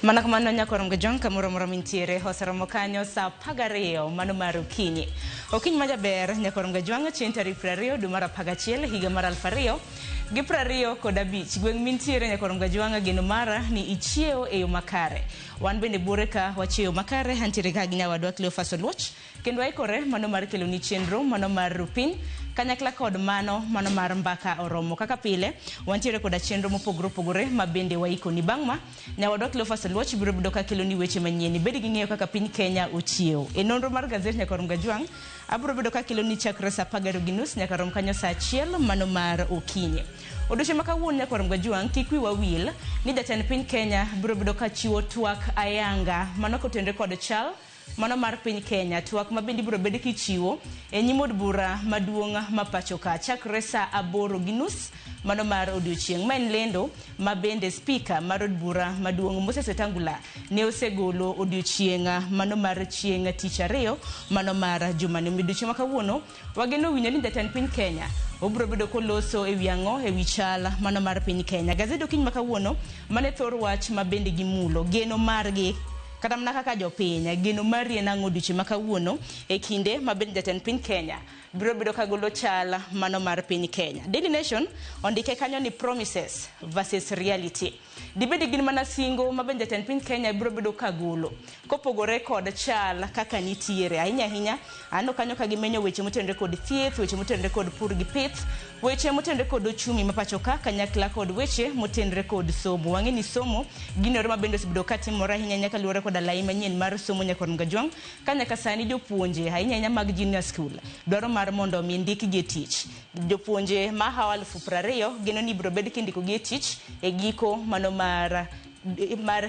Mana kamano nyakwar Mgajwang' kamoro amora mintiere oseromo kanyo saa 12 mano mar okinyi. Okinyi majaber nyakwar Mgajwang' chieng' tarik 20 dwe mar 11 higa mar 2025. Gweng' mintiere nyakwar Mgajwang' geno mara ni ichiewo e yo makare. Wan bende buore ka wachiewo makare antiere ka gi nyawadwa Cleophas Oluoch kendo waikore mano mar keloni chenro mano mar rupiny kanyakla kod mano mar mbaka oromo. Kaka pile wantiere koda chenro mopogore opogore ma bende waikoni. Bang' ma nyawadwa Cleophas Oluoch biro bedo ka keloni weche manyien. Ibed gi ng'eyo kaka piny Kenya ochiewo. E nonro mar gazet nyakwar Mgajwang' abiro bedo ka keloni chakre saa 12:30 nyaka rom kanyo saa 1 mano mar okinyi. Odiochieng' ma kawuono nyakwar Mgajwang' kik wiwa wil ni jatend piny Kenya biro bedo ka chiwo twak ayanga mano kotenore kod chal mano mar piny Kenya. Twak ma bende ibiro bed kichiwo e nyim od bura maduong' ma pacho ka chakre saa 8:30 mano mar odiochieng'. Ma en lendo ma bende spika mar od bura maduong' Moses Wetangula ne osegolo odiochieng' mano mar chieng' tich ariyo mano mar jumani. Odiochieng' ma kawuono wageno winjo ni jatend piny Kenya obiro bedo koloso ewi ang'o ewi chal mano mar piny Kenya. Gazet okinyi ma kawuono mane thor wach ma bende gimulo geno margi kata mana kaka jopiny geno mari en ang'o odiochieng' ma kawuono e kinde ma bende jatend piny Kenya biro bedo kagolo chal mano mar piny Kenya. Daily Nation ondike kanyo ni promises versus reality. Dibed gin mana singo ma bende jatend piny Kenya biro bedo kagolo kopogore kod chal kaka nitiere. Ahinya ahinya aneno kanyo ka gimenyo weche motenore kod thieth, weche motenore kod pur gi pith, weche motenore kod ochumi ma pacho ka kanyakla kod weche motenore kod somo. Wang'e ni somo gino ero ma bende osebedo katimore ahinya ahinya kaluwore koda lai manyien mar somo nyakwar Mgajwang' ka nyaka sani jopuonje ahinya ahinya mag junior school dwaro mar mondo mi ndikgi e tich. Jopuonje mahawo 20,000 geno ni ibiro bed kindikogi e tich e giko mano mar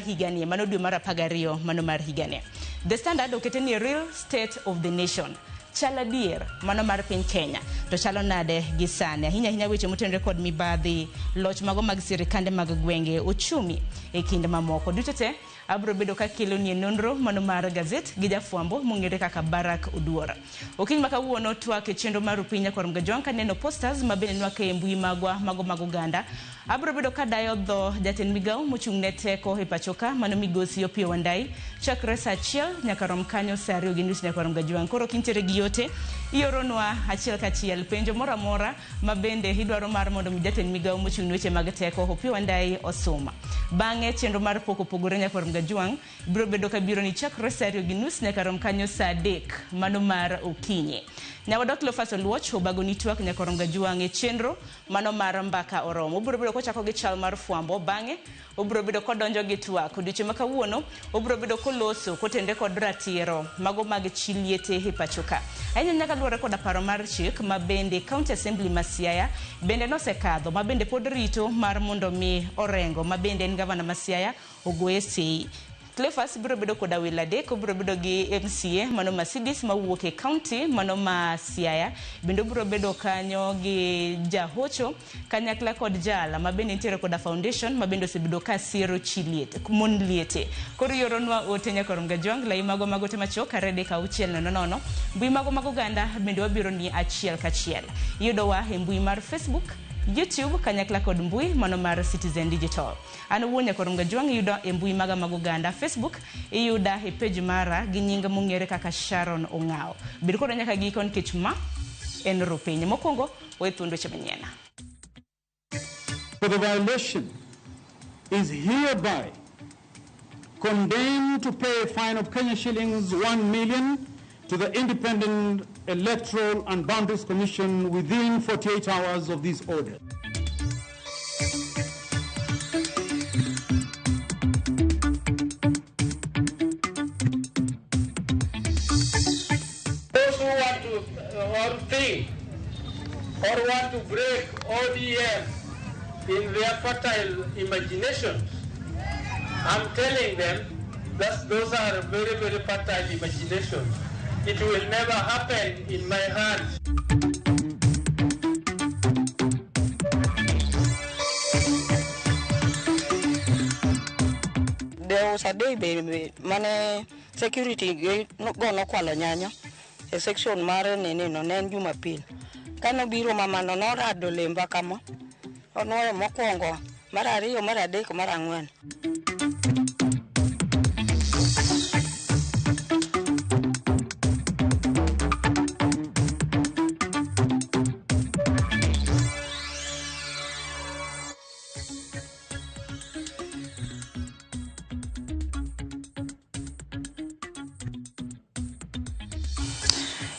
higani, mano dwe mar 12 mano mar higani. The Standard okete ni real state of the nation. Chal adier mano mar piny Kenya to chalo nade gi sani? Ahinya ahinya weche motenore kod mibadhi, loch mago mag sirikande mag gwenge, ochumi e kind mamoko. Duto te abiro bedo ka keloni e nonro mano mar gazet gi jafwambo mong'ere kaka Barack Oduor. Okinyi ma kawuono twak e chenro mar Rupiny nyakwar Mgajwang' kaneno posters ma bende nwake e mbui magwa mago mag oganda. Abiro bedo kadayo dho jatend migawo mochung' ne teko e pacho ka mano migosi Opiyo Wandayi chakre saa 1 nyaka rom kanyo saa 2:30 nyakwar Mgajwang'. Koro kintiere gi yote ioronwa achiel kachiel penjo moro amora ma bende idwaro mar mondo mi jatend migawo mochung' ne weche mag teko Opiyo Wandayi osum. Bang'e chenro mar pok opogore nyakwar Mgajwang' biro bedo kabiro ni chakre saa 2:30 nyaka rom kanyo saa 3 mano mar okinyi. Nyawadwa Cleophas Oluoch obagoni twak nyakwar Mgajwang' e chenro mano mar mbaka oromo. Obiro bedo kochako gi chal mar fwambo, bang'e obiro bedo kodonjo gi twak. Odiochieng' ma kawuono obiro bedo koloso kotenore kod ratiro mago mag chi liete e pacho ka. Ahinya ahinya kaluwore koda paro mar chik ma bende County Assembly ma Siaya bende nosekadho ma bende pod rito mar mondo mi Orengo ma bende en gavana ma Siaya ogoye sei. Cleophas biro bedo koda welo adek, obiro bedo gi MCA mano Mercedes mawuok e county mano ma Siaya, bende obiro bedo kanyo gi jahocho kanyakla kod jala ma bende nitiere koda foundation ma bende osebedo ka siro chi liete, mon liete. Koro ioronwa ote nyakwar Mgajwang' lai mago mag ote machuok 2 3 6 0 0. Mbui mago mag oganda bende wabiro ni achiel kachiel. Iyudowa e mbui mar Facebook, YouTube kanyakla kod mbui mano mar Citizen Digital. An owuon nyakwar Mgajwang' iyuda e mbui maga mag oganda Facebook, iyuda e page mara gi nying mong'ere kaka Sharon Ong'awo. Bed koda nyaka giko nikech ma en Rupiny. Mokwongo we thuond weche manyien. For the violation is hereby condemned to pay a fine of Kenya shillings 1 million to the Independent Electoral and Boundaries Commission within 48 hours of this order. Those who want to or think or want to break ODM in their fertile imaginations, I'm telling them that those are very, very fertile imaginations. It will never happen in my hands. There was a day be mane security go nokwalo nyanya e section mar nini no ne en Jumapil. Kanobiro mamano norado lemba kama, onuoyo mokwongo, mar ariyo, mar adek, mar ang'wen.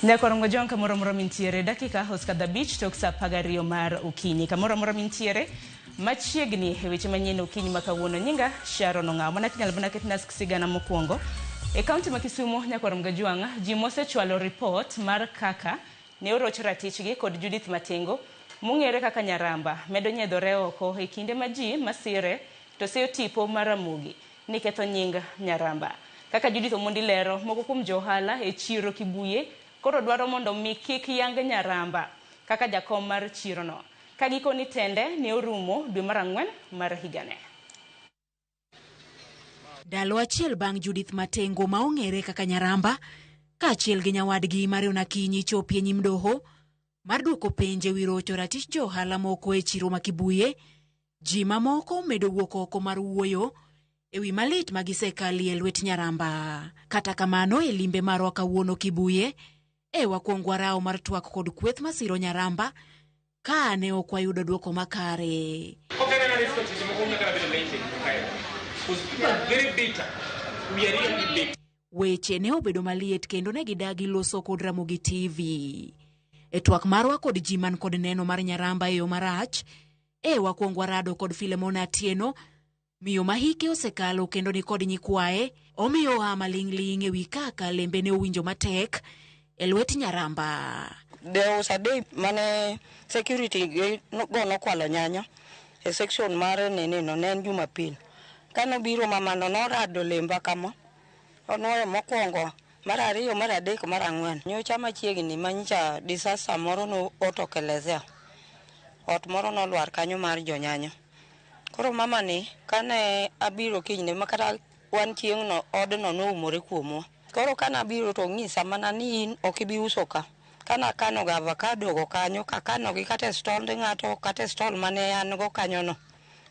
Nyakwar Ngojong kamoro amora mintiere dakika osekadho 5 tok saa 12 mar okinyi. Kamoro amora mintiere machiegni e weche manyien okinyi ma kawuono. Nyinga Sharon Ong'awo. Mana kinyalo mana ketna sigana mokwongo. E kaunti ma Kisumu, Nyakwar Mgajwang', ji mosechwalo ripot mar kaka ne oroch ratichgi kod Judith Matengo mong'ere kaka Nyaramba medo nyiedhore oko e kinde ma ji masire to seyo tipo mar Ramogi ni ketho nying Nyaramba. Kaka Judith Omondi lero, moko kuom jo ohala e chiro Kibuye koro dwaro mondo mi kik yang Nyaramba kaka jakom mar chirono. Ka gikoni tende ne orumo dwe mar 4 mar higane. Ndalo achiel bang' Judith Matengo ma ong'ere kaka Nyaramba kaachiel gi nyawadgi Marion Akinyi chopi e nyim doho mar duoko penj ewi rocho ratich jo ohala moko e chiro ma Kibuye, ji mamoko medo wuok oko mar wuoyo ewi malit ma gisekalie e lwet Nyaramba. Kata kamano e limbe marwa kawuono Kibuye, e wakwongo warawo mar twak kod kweth masiro Nyaramba ka ne ok wayudo duoko makare. Weche ne obedo maliet kendo ne gidagi loso kod Ramogi TV. E twak marwa kod ji man kod neno mar Nyaramba e yo marach, e wakwongo warado kod Filemon Atieno, miyo ma hike osekalo kendo ni kod nyikwaye, omiyo oa maling'ling' ewi kaka lembe ne owinjo matek e lwet Nyaramba. There was a day mane security go nokwalo nyanya e section mar nene no, ne en Jumapil. Kanobiro mamano norado lemba kama, onuoyo mokwongo, mar 2, mar 3, mar 4. Nyocha machiegni manyicha disaster moro no otokelezea. Ot moro nolwar kanyo mar jonyanya. Koro mama ni kane abiro kinyne makata wan chieng' no odno noumore kuomwa. Koro kana abiro to onyisa mana ni in ok ibi uso ka. Kana kano ga avocado go kanyo, kakano gi kata e stall ng'ato, kata e stall mane an go kanyo no.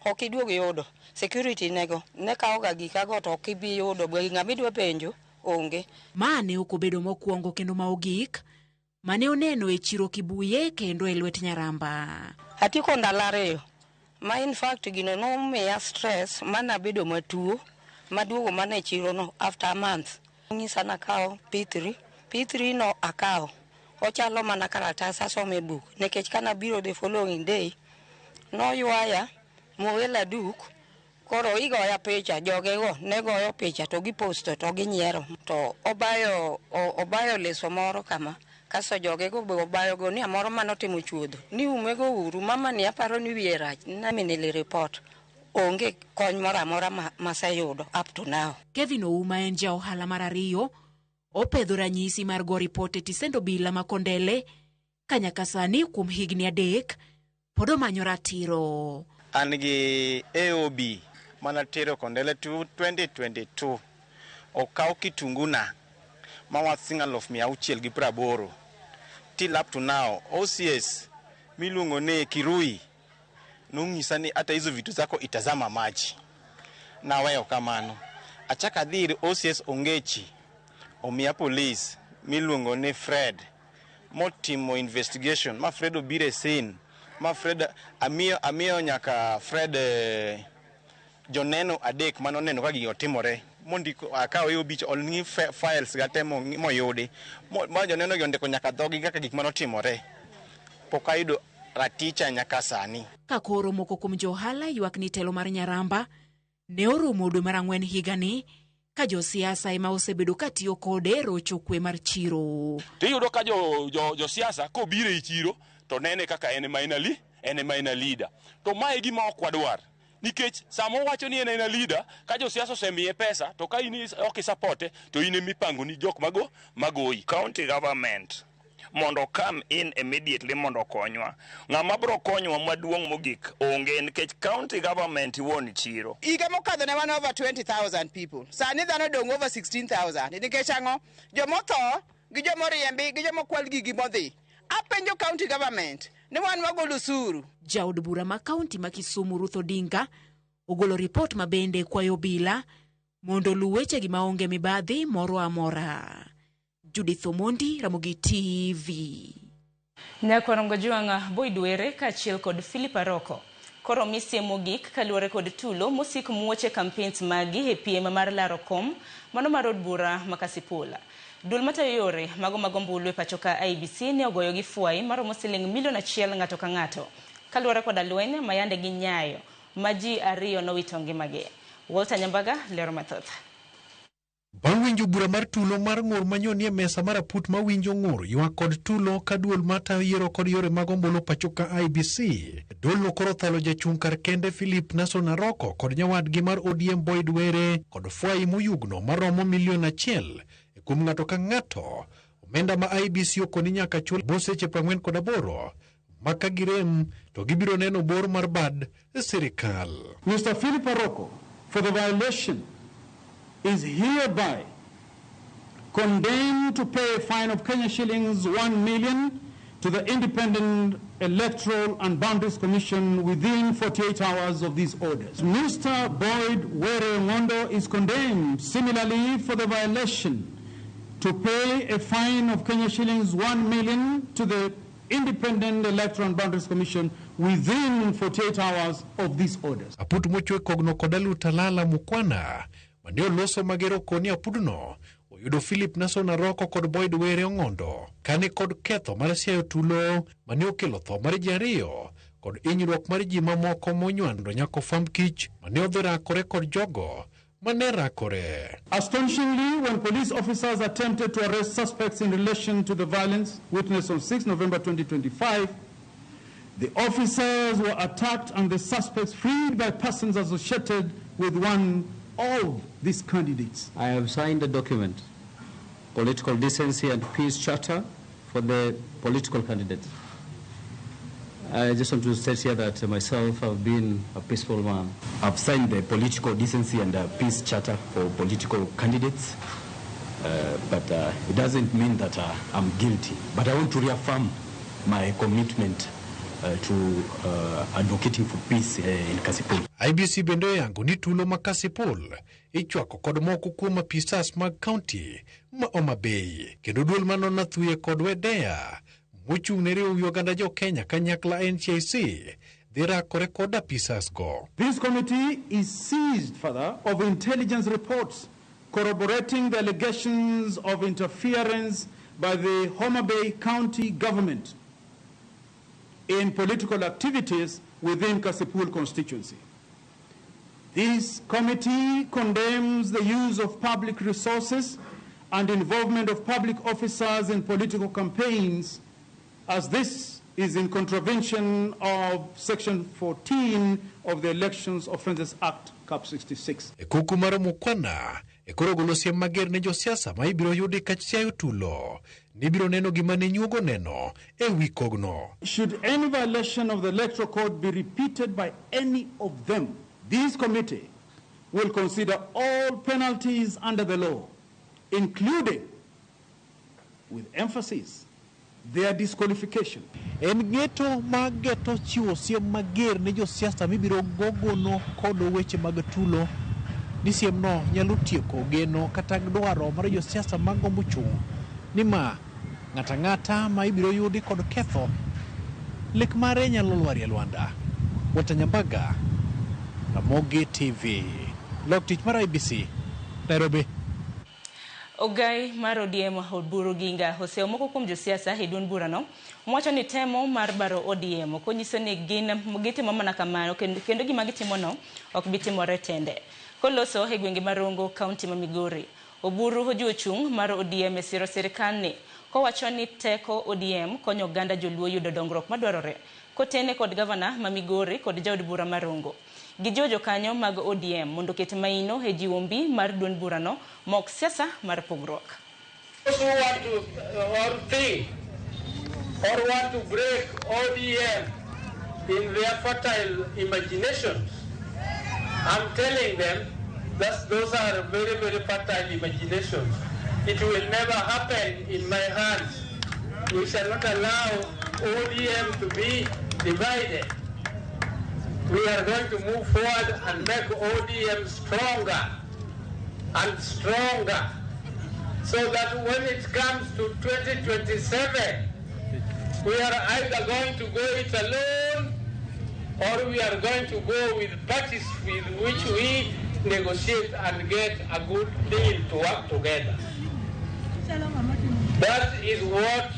Ok iduog yudo. Security nego ne kawo ga gikago to ok ibi yudo. Ng'ama idwa penjo onge. Ma ne ok obedo mokwongo kendo ma ogik mane oneno e chiro Kibuye kendo e lwet Nyaramba. Atieko ndalo 2 ma in fact gino nomiya stress manabedo matuo maduogo mana e chiro no after a month. Onyisa nakaw P3, P3 no akawo. Ochalo mana karatas asomo e buk nikech kanabiro the following day noywaya mowela duk. Koro igoya picha, jogego ne goyo picha to giposto to ginyiero. To obayo leso moro kama, kasto jogego be obayo go ni moro manotimo chuodho. Ni umego uru, mama ni aparo ni wiye rach, naminili report. Onge kony moro amora maseyudo up to now. Kevin Ouma en ja ohala mar 2, opedho ranyisi mar go ripot e tisend obila ma Kondele, ka nyaka sani kuom higni 3 pod omanyo ratiro. An gi AOB manatero Kondele 2022 okaw kitunguna ma worth siling 680,000. Till up to now OCS miluongo ni Kirui nonyisa ni hata hizo vitu zako itazama maji. Naweyo kamano. Achaka adhi ir OCS Ongechi omiya police miluongo ni Fred motimo investigation ma Fred obiro e scene ma Fred amiyo nyaka Fred joneno 3 manoneno ka gigi otimore mondiko akawo yo bich ong'i files ga te moyudi ma joneno gi ondiko nyaka dhogi kaka gik manotimore. Pok ayudo raticha nyaka sani. Ka koro moko kuom jo ohala ywak ni telo mar Nyaramba ne orumo dwe mar 4 higani ka josiasa ema osebedo katiyo kode rocho kwe mar chiro. Tiyudo ka josiasa kobiro e chiro to nene kaka en ema en leader. To mae gima ok wadwar. Nikech sama owacho ni en ena leader, ka josiasa osemiye pesa to ka in ok isapote to in ema ipango ni jok magoyi. County government mondo come in immediately mondo okonywa. Ng'ama bro konywa maduong' mogik onge nikech county government wuon chiro. Higa mokadho ne wan over 20,000 people. Sani dhano dong' over 16,000. Nikech ang'o? Jomotho gi jomoriembi gi jomokwal gigi modhi. Apenjo county government ni wan wagolo osuru. Jaod bura ma kaunti ma Kisumu Ruth Odinga ogolo ripot ma bende kwayo obila mondo oluw wechegi maonge mibadhi moro amora. Judith Omondi, Ramogi TV. Nyakwar Ngojwang' Boyd Were kaachiel kod Philip Aroko koro misie mogik kaluwore kod tulo mosik muoche campaigns magi e piem mar laro kom mano mar od bura ma Kasipul. Duol matayo yore mago mag ombulu e pacho ka IEBC ne ogoyo gi fwai maromo siling milion 1 ng'ato ka ng'ato kaluwore koda lweny ma yande ginyayo ma ji 2 nowito ngimagi. Walter Nyambaga lero mathoth. Bang' winjo bura mar tulo mar ng'ur manyoni e mesa mar aput mawinjo ng'ur ywak kod tulo ka duol matayo yiero kod yore mag ombulu pacho ka IEBC. Duolno koro thalo jachung' kar kende Philip Nason Aroko kod nyawadgi mar ODM Boyd Were kod fwai moyugno maromo milion 1 kuom ng'ato ka ng'ato. Omenda ma IEBC okoni nyaka chul bo seche 48 ma ka girem to gibiro neno bor mar bad sirikal. Mr. Philip Aroko, for the violation, is hereby condemned to pay a fine of Kenya shillings 1 million to the Independent Electoral and Boundaries Commission within 48 hours of these orders. Mr. Boyd Were Ngondo is condemned similarly for the violation to pay a fine of Kenya shillings 1 million to the Independent Electoral and Boundaries Commission within 48 hours of these orders. Aput mochwe kogno kod Alutalala Mukwana mane oloso magero koni apudno oyudo Philip Nason Aroko kod Boyd Were Ong'ondo kane kod ketho mar siayo tulo mane okelo tho mar ji 2 kod hinyruok mar ji mamoko monywando nyako famb kich mane odhi rakore kod jogo mane rakore. Astonishingly, when police officers attempted to arrest suspects in relation to the violence witnessed on 6 November 2025, the officers were attacked and the suspects freed by persons associated with one of these candidates. I have signed a document, Political Decency and Peace Charter for the political candidates. I just want to state here that myself have been a peaceful man. I've signed the Political Decency and Peace Charter for political candidates, but it doesn't mean that I'm guilty. But I want to reaffirm my commitment to advocating for peace in Kasipul. IEBC bende oyango ni tulo ma Kasipul ichwako kod moko kuom apisas mag kaunti ma Homa Bay kendo duol manono athuye kod Wedea mochung' ne riwruog oganda jo Kenya kanyakla NCIC dhi rakore kod apisas go. This committee is seized further of intelligence reports corroborating the allegations of interference by the Homa Bay County government in political activities within Kasipul constituency. This committee condemns the use of public resources and involvement of public officers in political campaigns, as this is in contravention of Section 14 of the Elections Offences Act, Cap 66. E kuku mar Mukwana e koro golo siem mager ne josiasa ma ibiro yudi ka chiayo tulo ni ibiro neno gima ne nyuogo neno e wi kogno. Should any violation of the Electoral Code be repeated by any of them, this committee will consider all penalties under the law, including, with emphasis, their disqualification. En ng'eto ma geto chiwo siem mager ne josiasa mibiro gogono kod weche mag tulo ni siemno nyalo tieko geno kata dwaro mar josiasa magombo chung' ni ma ng'ato ang'ata ma ibiro yudi kod ketho lek mare nyalo lwarie lwanda. Walter Nyambaga, Ramogi TV, lok tich mar IEBC, Nairobi. Ogai mar ODM Oburu Oginga oseyo moko kuom josiasa e duond burano mowacho ni temo mar baro ODM ok onyiso ni gin gitimo mana kamano kendo gima gitimono ok bi timore tende. Koloso e gwenge mar Rongo, kaunti ma Migori, Oburu ojiwo chung' mar ODM e siro sirikal ni kowacho ni teko ODM konyo oganda joluo yudo dongruok madwarore kotene kod gavana ma Migori kod jaod bura ma Rongo. Gijiwo jokanyo mag ODM mondo oket maino e jiwo mbi mar duond burano ma ok siasa mar pogruok. Those who want to or think or want to break ODM in their fertile imaginations, I'm telling them that those are very, very fertile imaginations. It will never happen in my hands. We shall not allow ODM to be divided. We are going to move forward and make ODM stronger and stronger, so that when it comes to 2027, we are either going to go it alone or we are going to go with parties with which we negotiate and get a good deal to work together. That is what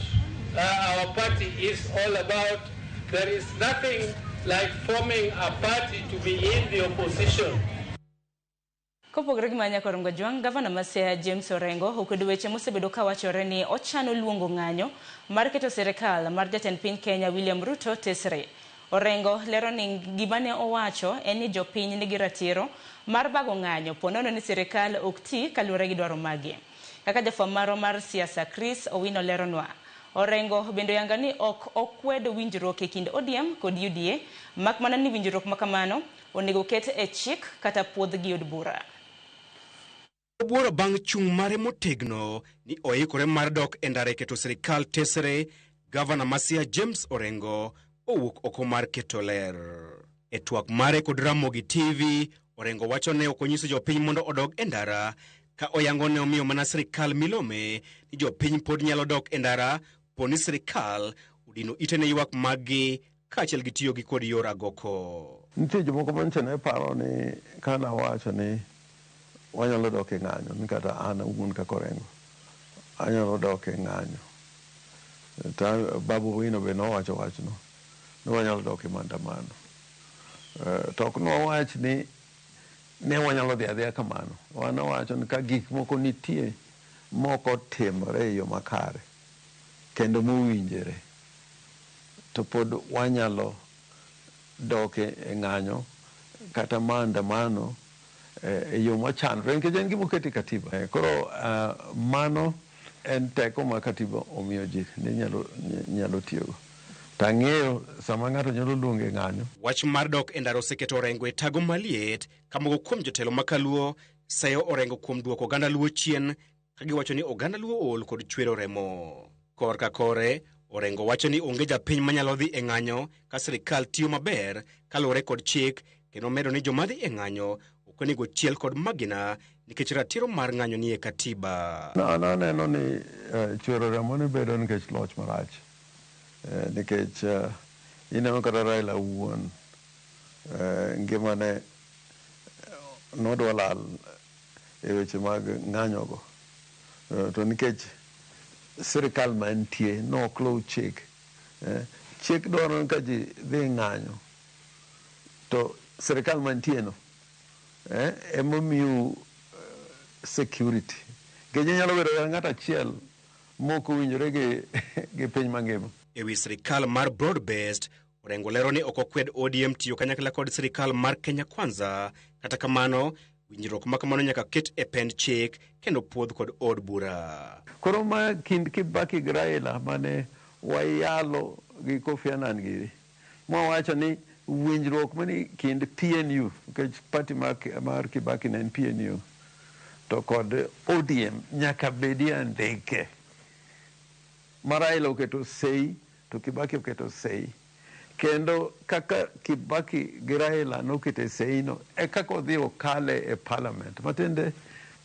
our party is all about. There is nothing like forming a party to be in the opposition. Kopogore gi mano Nyakwar Ngajwang', gavana ma Siaya James Orengo okwedo weche mosebedo kawachore ni ochano luongo ng'anyo mar keto sirikal mar jatend piny Kenya William Ruto tesre. Orengo lero ni gima ne owacho en ni jopiny nigi ratiro mar bago ng'anyo ponono ni sirikal ok ti kaluwore gi dwaro magi. Kaka jafwamb marwa mar siasa Chris Owino leronwa, Orengo bende oyanga ni ok okwedo winjruok e kind ODM kod UDA, mak mana ni winjruok makamano onego ket e chik kata puodh gi od bura. Obuoro bang' chung' mare motegno ni oikore mar dok e ndara e keto sirikal tesre, gavana ma Siaya James Orengo owuok oko mar keto ler. E twak mare kod Ramogi TV, Orengo wacho ne ok onyiso jopiny mondo odog e ndara ka oyango ne omiyo mana sirikal milome ni jopiny pod nyalo dok e ndara po ni sirikal odino ite ne ywak maggi kaachiel gi tiyo gi kod yor agoko. Nitie jomoko manyicha ne paro ni ka nawacho ni wanyalo dok e ng'anyo, ni kata an awuon kaka Orengo anyalo dok e ng'anyo. To Babu Owino be nowacho wachno ni wanyalo dok e maandamano. To ok nowach ni ne wanyalo dhi adhiya kamano. Wan wawacho ni ka gik moko nitie mok otimore e yo makare kendo mowinjore, to pod wanyalo dok e ng'anyo kata maandamano e yo mochanore nikech en gima oket e katiba. Koro mano en teko ma katiba omiyo ji ni nyalo tiyogo. To ang'eyo sama ng'ato nyalo luongo e ng'anyo. Wach mar dok e ndara oseketo Orengo e tago maliet ka moko kuom jotelo ma kaluo seyo Orengo kuom duoko oganda Luo chien ka giwacho ni oganda Luo ool kod chwero remo. Korka kore, Orengo wacho ni onge japiny manyalo dhi e ng'anyo ka sirikal tiyo maber kaluwore kod chik, kendo medo ni joma dhi e ng'anyo ok onego chiel kod magina nikech ratiro mar ng'anyo nie katiba. Aneno ni chwero remo ni bedo nikech loch marach. Nikech ineno kata Raila wuon ngimane nodwa lal e weche mag ng'anyogo. To nikech sirikal mantie nok luw chik. Chik dwaro ni ka ji dhi ng'anyo to sirikal mantie no ema miyo security. Nikech inyalo bedo kata ng'ato achiel mok owinjore gi piny mangima. E wi sirikal mar broad based, Orengo lero ni ok okwed ODM tiyo kanyakla kod sirikal mar Kenya Kwanza. Kata kamano, winjruok ma kamano nyaka ket e pend chik kendo puodh kod od bura. Koro ma kind Kibaki gi Raila mane wayalo gi Kofi Annan giri, mwawacho ni winjruok mani kind PNU, nikech party mar Kibaki ne en PNU, to kod ODM nyaka bedie andike. Ma Raila oketo sei to Kibaki oketo sei. Kendo kaka Kibaki gi Raila noketo sei no, e kaka odhi okale e parliament. Matiende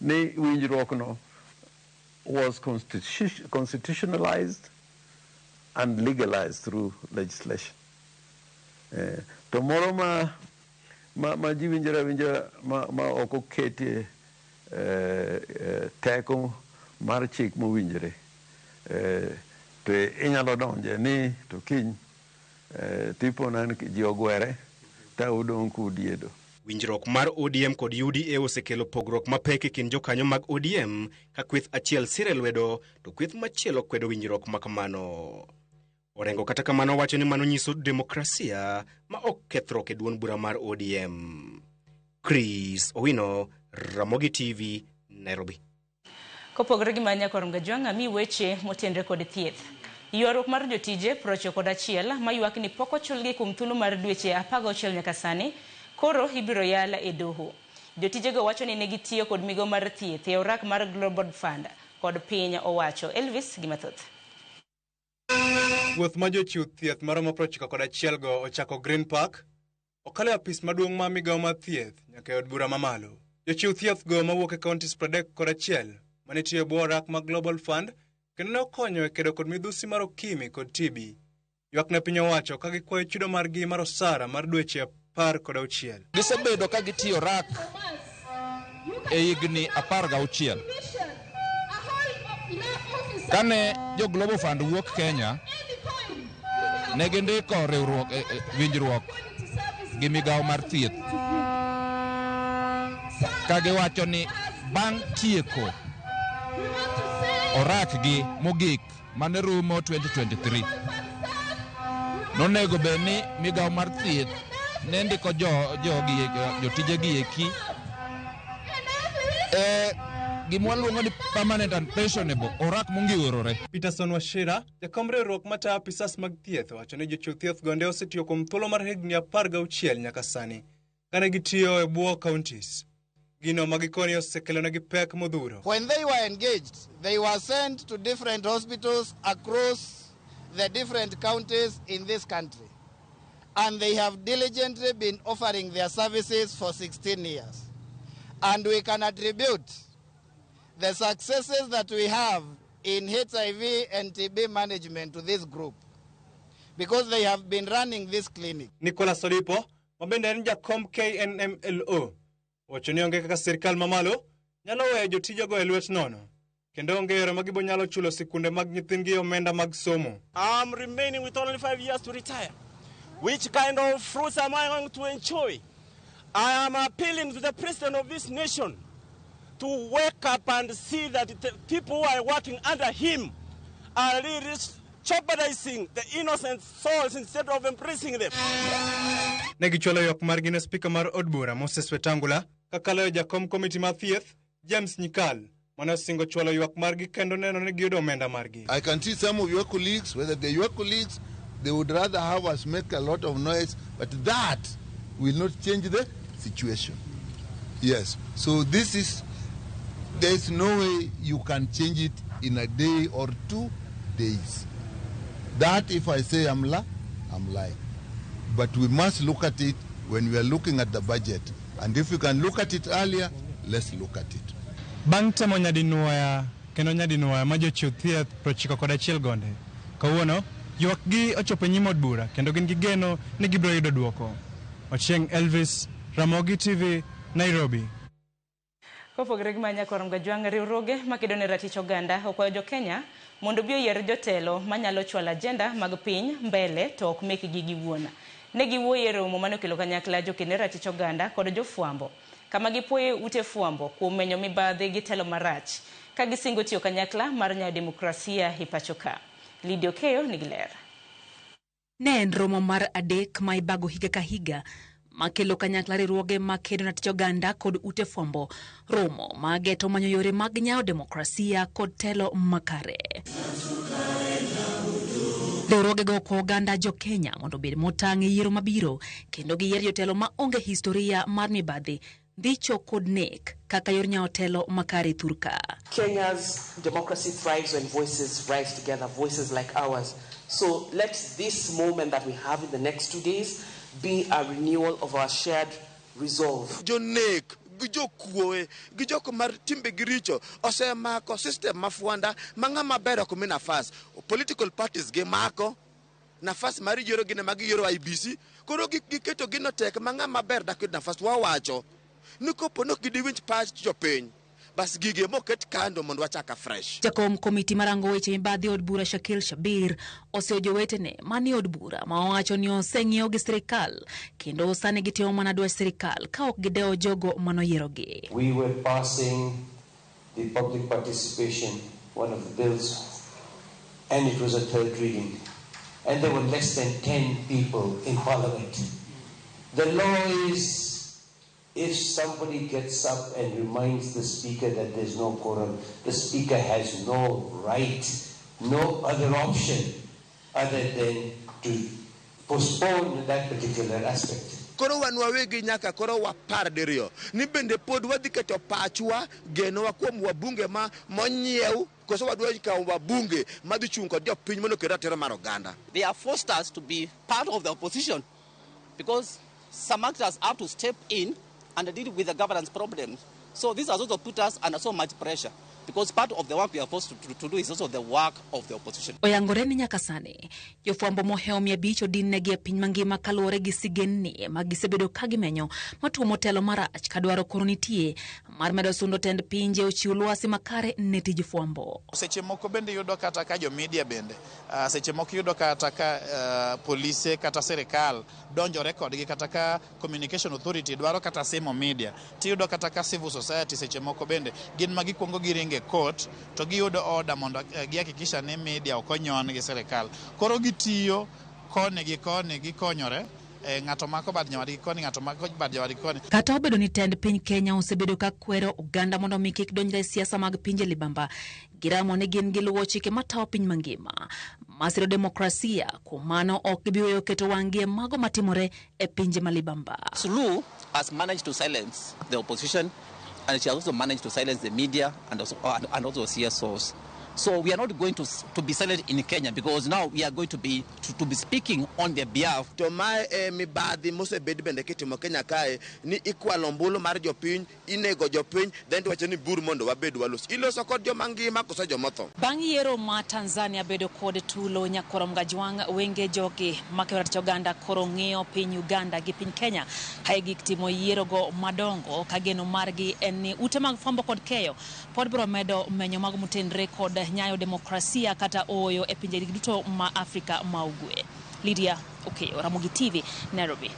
ni winjruok no was constitutionalized and legalized through legislation. To moro ma ji winjore awinja ma ok oketie teko mar chik mowinjore, to inyalo donje ni to kiny tipo na ji ogwere ta udong' kudiedo. Winjruok mar ODM kod UDA osekelo pogruok mapek e kind jokanyo mag ODM ka kweth achiel sire lwedo to kweth machielo kwedo winjruok makamano. Orengo kata kamano wacho ni mano nyiso demokrasia ma ok kethruok e duond bura mar ODM. Chris Owino, Ramogi TV, Nairobi. Kopogore gi mano Nyakwar Ngajwang' ami weche motenre kod thieth. Ywaruok mar jotije 91 maywak ni pok ochulgi kuom thuolo mar dweche 16 nyaka sani, koro ibiro yal e doho. Jotijego wacho ni ne gitiyo kod migawo mar thieth e orak mar Global Fund kod piny owacho. Elvis Gimathoth. Wuoth ma jochiw thieth maromo 91 go ochako Green Park, okalo e apis maduong' mar migawo mar thieth nyaka e od bura mamalo. Jochiw thieth go mawuok e counties 31 manitiyo e bwo orak mag Global Fund kendo ne okonyo e kedo kod midhusi mar okimi kod TB. Ywak ne piny owacho ka gikwayo chudo margi mar osara mar dweche 16. Gisebedo ka gitiyo rak e higni 16. Kane jo Global Fund wuok Kenya, ne gindiko riwruok winjruok gi migawo mar thieth ka giwacho ni bang' tieko orak gi mogik mane rumo 2023 nonego bed ni migawo mar thieth ne ndiko jogi jotijegi eki gima waluongo ni permanent and pensionable orak mongiworore. Peterson Wachira, jakom riwruok matayo apisas mag thieth, owacho ni jochiw thieth gonde osetiyo kuom thuolo mar higni 16 nyaka sani kane gitiyo e bwo counties. Gino ma gikoni osekelonegi pek modhuro. When they were engaged, they were sent to different hospitals across the different counties in this country. And they have diligently been offering their services for 16 years. And we can attribute the successes that we have in HIV and TB management to this group because they have been running this clinic. Nicholas Odipo, ma bende en jakom KNMLO, owacho ni onge kaka sirkal mamalo nyalo weyo jotijego e lwet nono, kendo onge yore ma gibonyalo chulo sikunde mag nyithindgi omenda mag somo. I'm remaining with only 5 years to retire. Which kind of fruits am I going to enjoy? I am appealing to the president of this nation to wake up and see that the people who are working under him are really jeopardizing the innocent souls instead of embracing them. Ne gichwalo ywak margi ne spika mar od bura Moses Wetangula kakalo e jakom komiti mar thieth James Nyikal mane osingo chwalo ywak margi kendo neno ni giyudo omenda margi. I can see some of your colleagues, whether they're your colleagues, they would rather have us make a lot of noise, but that will not change the situation. Yes, so this is, there's no way you can change it in a day or 2 days. That if I say I'm lying. But we must look at it when we are looking at the budget. And if we can look at it earlier, let's look at it. Bang' temo nyadinuoya kendo nyadinuoya ma jochiw thieth 91 gonde. Kawuono, ywakgi ochopo e nyim od bura kendo gin gi geno ni gibiro yudo dwoko. Ochieng' Elvis, Ramogi TV, Nairobi. Kopogore gi manya korom gajwang' riwruoge makedo ne ratich oganda okwayo jo Kenya mondo obi oyier jotelo manyalo chwalo agenda mag piny mbele to ok mekgi giwuon. Ne giwuoyo e romo mane okelo kanyakla joked ne ratich oganda kod jofwambo kama gipuoye ute fwambo kuom menyo mibadhi gi telo marach ka gisingo tiyo kanyakla mar nyayo demokrasia e pacho ka. Lydia Okeyo nigi ler. Ne en romo mar 3 ma ibago higa ka higa makelo kanyakla riwruoge makedo ne ratich oganda kod ute fwambo, romo mageto manyo yore mag nyayo demokrasia kod telo makare. Riwruogego okwayo oganda jo Kenya mondo obed motang' e yiero mabiro kendo giyier jotelo ma onge historia mar mibadhi, dhicho kod nek kaka yor nyayo telo makare thurka. Kenya's democracy thrives when voices rise together, voices like ours. So let this moment that we have in the next 2 days be a renewal of our shared resolve. Jonek, gi jokuoe, gi jok mar timbe gi richo osemako system ma fuanda ma ng'ama ber ok mi nafas. Political parties gi mako nafas mar yiero gine mag yiero IBC, koro giketo gino tek ma ng'ama ber dak yud nafas. Wawacho ni kopo nok gidiwinj pach jopiny, bas gige moket kando mondo wachak afresh. Jakom komiti marango weche mibadhi od bura Shakil Shabir oseyo jowetene manie od bura ma owacho ni oseng'iew gi sirikal kendo sani gitimo mana dwach sirikal ka ok gidewo jogo manoyierogi. We were passing the public participation, one of the bills, and it was a third reading. And there were less than 10 people in parliament. The law is, if somebody gets up and reminds the speaker that there's no quorum, the speaker has no right, no other option other than to postpone that particular aspect. Koro wan wawegi nyaka koro wapar diriyo ni bende pod wadhi keto pachwa genowa kuom wabunge ma monyiew koso wadwa kawo wabunge madhi chung' kod jopiny mondo oket ratiro mar oganda. They have forced us to be part of the opposition because some actors have to step in and deal with the governance problems. So this has also put us under so much pressure. Because part of the work we are supposed to do is also the work of the opposition. Oyangore ni nyaka sani jofwambo mohewo 500 odin-negi e piny mangima kaluwore gi sigendni ma gisebedo ka gimenyo matuomo telo marach ka dwaro koro nitie mar medo sundo tend pinje ochiw lwasi makare ne tij fwambo. Seche moko bende yudo kata ka jo media bende seche moko yudo kata ka polise kata sirikal donjore kodgi kata ka communication authority dwaro kata simo media tiyudo kata ka civil society seche moko bende gin ma gikwongo giringe court to giyudo order mondo gihakikisha ni media ok onyon gi sirikal. Koro gitiyo koni gi koni gikonyore, ng'ato mako bad nyawadgi koni, ng'ato mako bad nyawadgi koni. Kata obedo ni tend piny Kenya osebedo ka kwero oganda mondo mi kik donjre e siasa mag pinje libamba, giramo ni gin giluwo chike matayo piny mangima masiro demokrasia, kuom mano ok gibi weyo keto wang'gi e mago matimore e pinje malibamba. Suluhu has managed to silence the opposition, and she has also managed to silence the media and also CSOs. So we are not going to be silent in Kenya, because now we are going to be speaking on their behalf. To mae e mibadhi mosebed bende kitimo Kenya kae ni ikwalo ombulu mar jopiny, inego jopiny, then tiwacho ni bur mondo wabed walos. Iloso kod joma ngima koso jomotho. Bang' yiero ma Tanzania bedo kod tulo nyakoro Mgajwang' wenge jogi makeyo ratich oganda koro ng'iyo piny Uganda gi piny Kenya ka gik timo yierogo madongo ka geno margi en ni ute mag fwambo kod keyo pod biro medo menyo mag motenre kod nyayo demokrasia kata oyo e pinje duto ma Afrika ma Ugwe. Lydia Okeyo, Ramogi TV, Nairobi.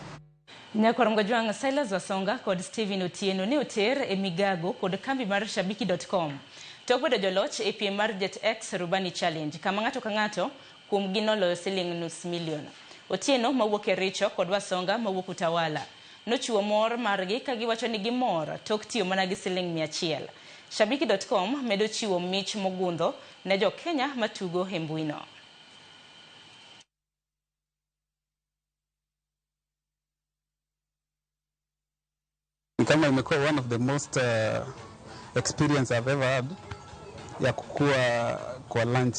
Nyakwar Mgajwang' Silas Wasonga kod Steven Otieno ne oter e migago kod kambi mar Shabiki.com tok bedo joloch e piem mar Jet X Rubani Challenge kama ng'ato ka ng'ato kuom gi noloyo siling 500,000. Otieno mawuok e Richo kod Wasonga mawuok Utawala nochiwo mor margi ka giwacho ni gimor tok tiyo mana gi siling 100. Shabiki.com medo chiwo mich mogundho ne jo Kenya matugo e mbuino. Kama imekuwa one of the most experience I've ever had ya kukua kwa lunch,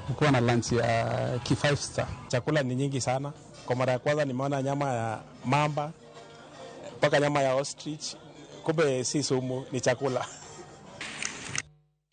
kukua na lunch ya ki 5 star. Chakula ni nyingi sana. Kwa mara ya kwanza nimeona nyama ya mamba mpaka nyama ya ostrich. Kumbe si sumu, ni chakula.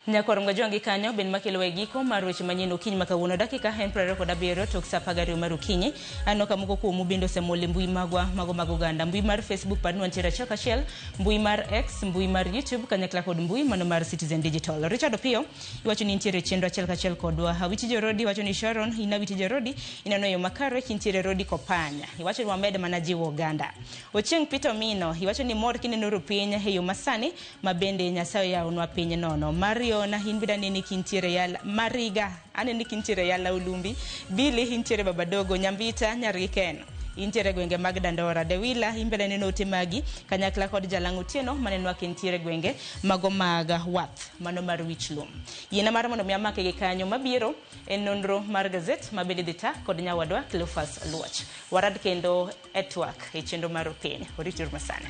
Nyakwar Mgajwang' kanyo ben makelo e giko mar weche manyien okinyi ma kawuono dakika en 27 tok saa 12 mar okinyi. Aneno ka moko kuomu bende osemol e mbui magwa mago mag oganda, mbui mar Facebook pad wantiere achiel kachiel, mbui mar X, mbui mar YouTube kanyakla kod mbui mano mar Citizen Digital. Richard Opiyo iwacho ni nitiere chenro achiel kachiel kodwa. Awiti Jorodi wacho ni Sharon in Awiti Jorodi ineno yo makare kintiere Rodi Kopanya, iwacho ni wamed mana jiwo oganda. Ochieng' Peter Mino iwacho ni mor kineno piny e yo masani ma bende Nyasaye oyawonwa piny nono. Mario na hinbida nene kintiere yala Mariga anene kintiere yala Ulumbi Bili hintiere Babadogo Nyambita Nyargiken intiere gwenge mag Dandora Dewila imbele neno ote magi kanyakla kod Jalang' Otieno maneno kintiere gwenge mago mag Wath mano mar Wichlum. Yiena mar mondo mi amake gi kanyo mabiro en nonro mar gazet mabende dhi ta kod nyawadwa Cleophas Luoch. Warad kendo e twak e chenro mar piny. Orituru masani.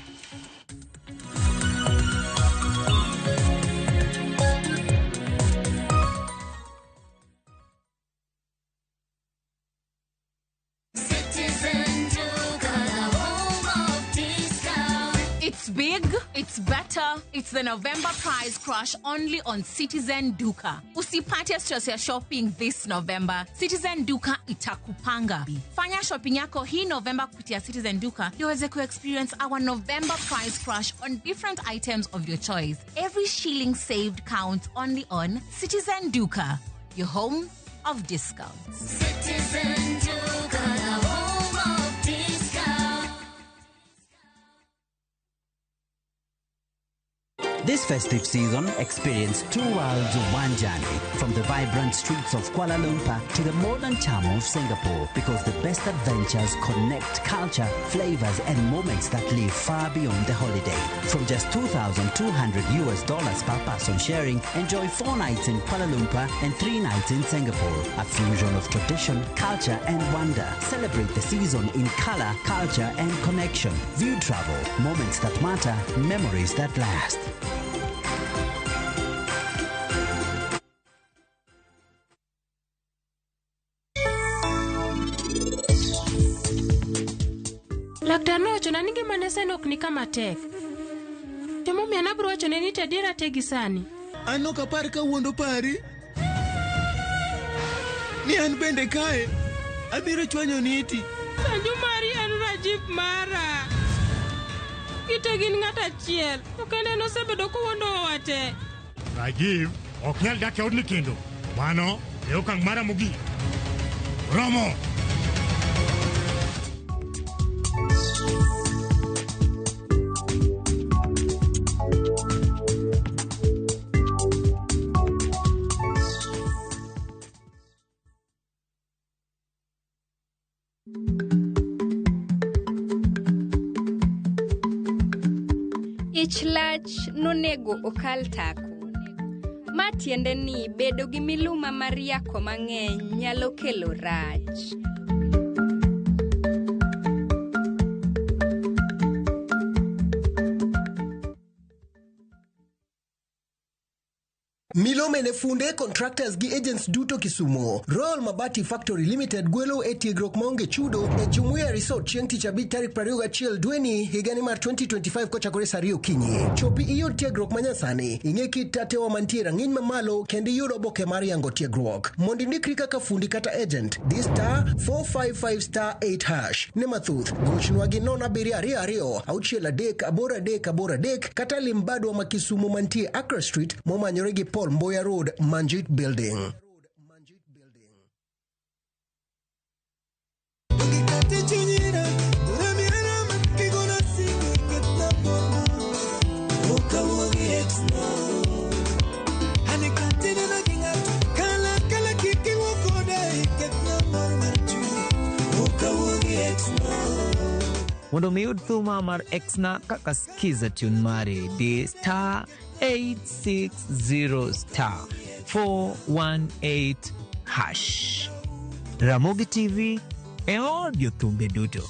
It's big, it's better, it's the November price crash only on Citizen Duka. Usipate stress ya shopping this November. Citizen Duka itakupanga. Fanya shopping yako hii November kupitia Citizen Duka ndio uweze ku-experience our November price crash on different items of your choice. Every shilling saved counts only on Citizen Duka, your home of discounts. Citizen Duka, the home of discounts. This festive season, experience two worlds of one journey, from the vibrant streets of Kuala Lumpur to the modern charm of Singapore, because the best adventures connect culture, flavors, and moments that live far beyond the holiday. From just $2,200 per person sharing, enjoy 4 nights in Kuala Lumpur and 3 nights in Singapore. A fusion of tradition, culture, and wonder. Celebrate the season in color, culture, and connection. View travel, moments that matter, memories that last. Laktar nowachona ni ngimane sani ok ni kama tek. To momiyo nabiro wachone ni to adiera te gi sani. An ok apar ka wuondo pari ni an bende kae abiro chwanyo niti. Sanju mari en Rajiv mara. Gite gin ng'at achiel, to kendo en osebedo kowuondowa te. Rajiv ok nyal dak e odni kendo. Mano e okang' mara mogik. Romo! Ich lach nonego okal tako. Ma tiende ni bedo gi miluma mar yako mang'eny nyalo kelo rach. Milome ne funde, contractors gi agents duto Kisumo. Royal Mabati Factory Limited gwelo e tiegruok maonge chudo e Jumuiya Resort chieng' tich abich tarik 21 dweni higani mar 2025 kochakore saa 2 okinyi. Chopi iyud tiegruok manyasani, ing'e kit tatewa mantie rang'iny mamalo kendo iyud oboke mar yango tiegruok. Mondo indikri kaka fundi kata agent, di star 455 star 8 hash. Ne mathoth, gochnwa gi 0722 63 83 83 kata lim badwa ma Kisumo mantie Accra Street momanyore gi Paul Mboya Road, Manjit Building. Mondo mi iyud thuma mar Exna kaka skiza tune mari di star 860 star 418 hash. Ramogi TV e od jothumbe duto.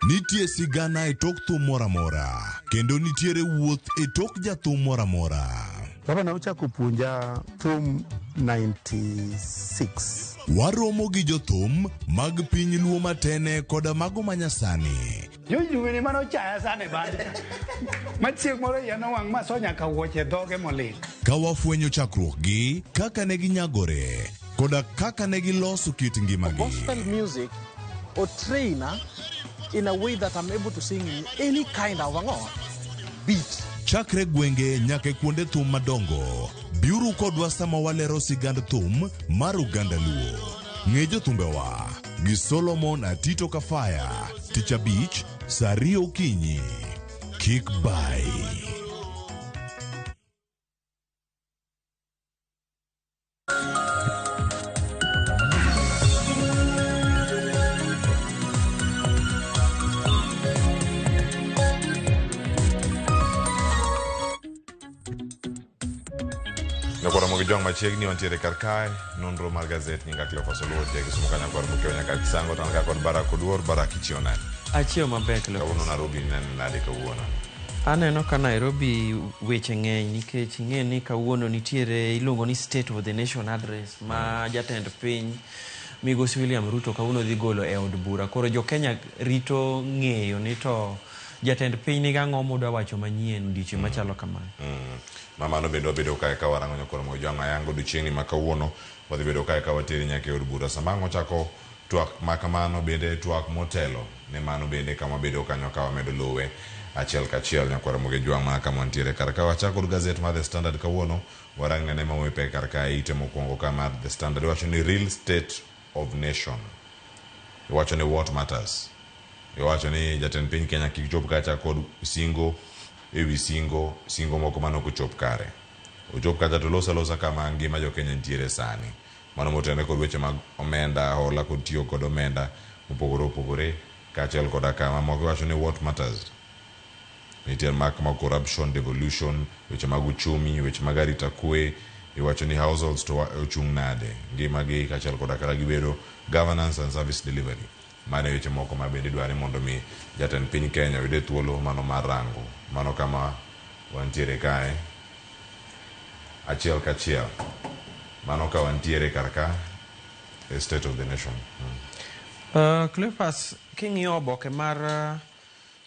Nitie sigana e tok thum moro amora, kendo nitiere wuoth e tok jathum moro amora. Baba na ochako puonja thum 96. Waromo gi jothum mag piny Luo matene koda mago manyasani. Jojuwini mane ochaya sana e band. Ma chieng' moro iya nowang' ma so nyaka wuoche dhoge molil. Ka wafwenyo chakruokgi, kaka ne ginyagore, koda kaka ne giloso kit ngimagi. Gospel music or trainer in a way that I'm able to sing in any kind of ang'o beat. Chakre gwenge nyaka e kuonde thum madongo, biuru kodwa sama walero sigand thum mar oganda Luo. Ng'e jothumbewa gi Solomon Atito Kafaya, tich abich, saa 2 okinyi. Kik bai. Nyakwara Mogi Jwang' machiegni wantiere kar kae nonro mar gazet nyinga Cleophas Oluoch ja Kisumu ka nyakwar Mokeo nyaka Kisango to an ka kod Barak Oduor. Barak ichiewo nade? Achiewo maber Cleophas. Kawuono Nairobi neno nade kawuono? Aneno ka Nairobi weche ng'eny nikech ing'e ni kawuono nitiere iluongo ni State of the Nation Address ma jatend piny Migosi William Ruto kawuono dhi golo e od bura. Koro jo Kenya rito ng'eyo ni to jatend piny nigi ang'o modwa wacho manyien odiochieng' machalo kamano. Ma mano bende wabedo kae ka warango nyakwar Mogi Jwang' ayango odiochieng'ni ma kawuono wadhi bedo kae ka wateri nyaka e od bura. Sama ang' ochako twak ma kamano bende twak motelo ne mano bende kama wabedo kanyo ka wamedo luwe achiel kachiel nyakwar Mogi Jwang' mana kama wantiere kar ka. Wachako kod gazet mar The Standard kawuono warang nene ma wepe kar kae ite mokwongo ka mar The Standard iwacho ni real state of nation. Iwacho ni what matters. Iwacho ni jatend piny Kenya kik chop kacha kod singo ewi singo, singo moko mane ok ochop kare. Ochop kacha to los alosa kama ngima jo Kenya nitiere sani. Mano motenore kod weche mag omenda, hola kod tiyo kod omenda mopogore opogore kaachiel koda kama moko iwacho ni what matters. Nitie mak mag corruption, devolution, weche mag uchumi, weche mag arita kwe, iwacho ni households to ochung' nade, ngimagi kaachiel koda kaka gibedo, governance and service delivery. Mano e weche moko ma bende idwaro ni mondo mi jatend piny Kenya oyude thuolo mano mar rango. Mano kama wantiere kae achiel kachiel. Mano ka wantiere kar ka e state of the nation. Cleophas, king'iyo oboke mar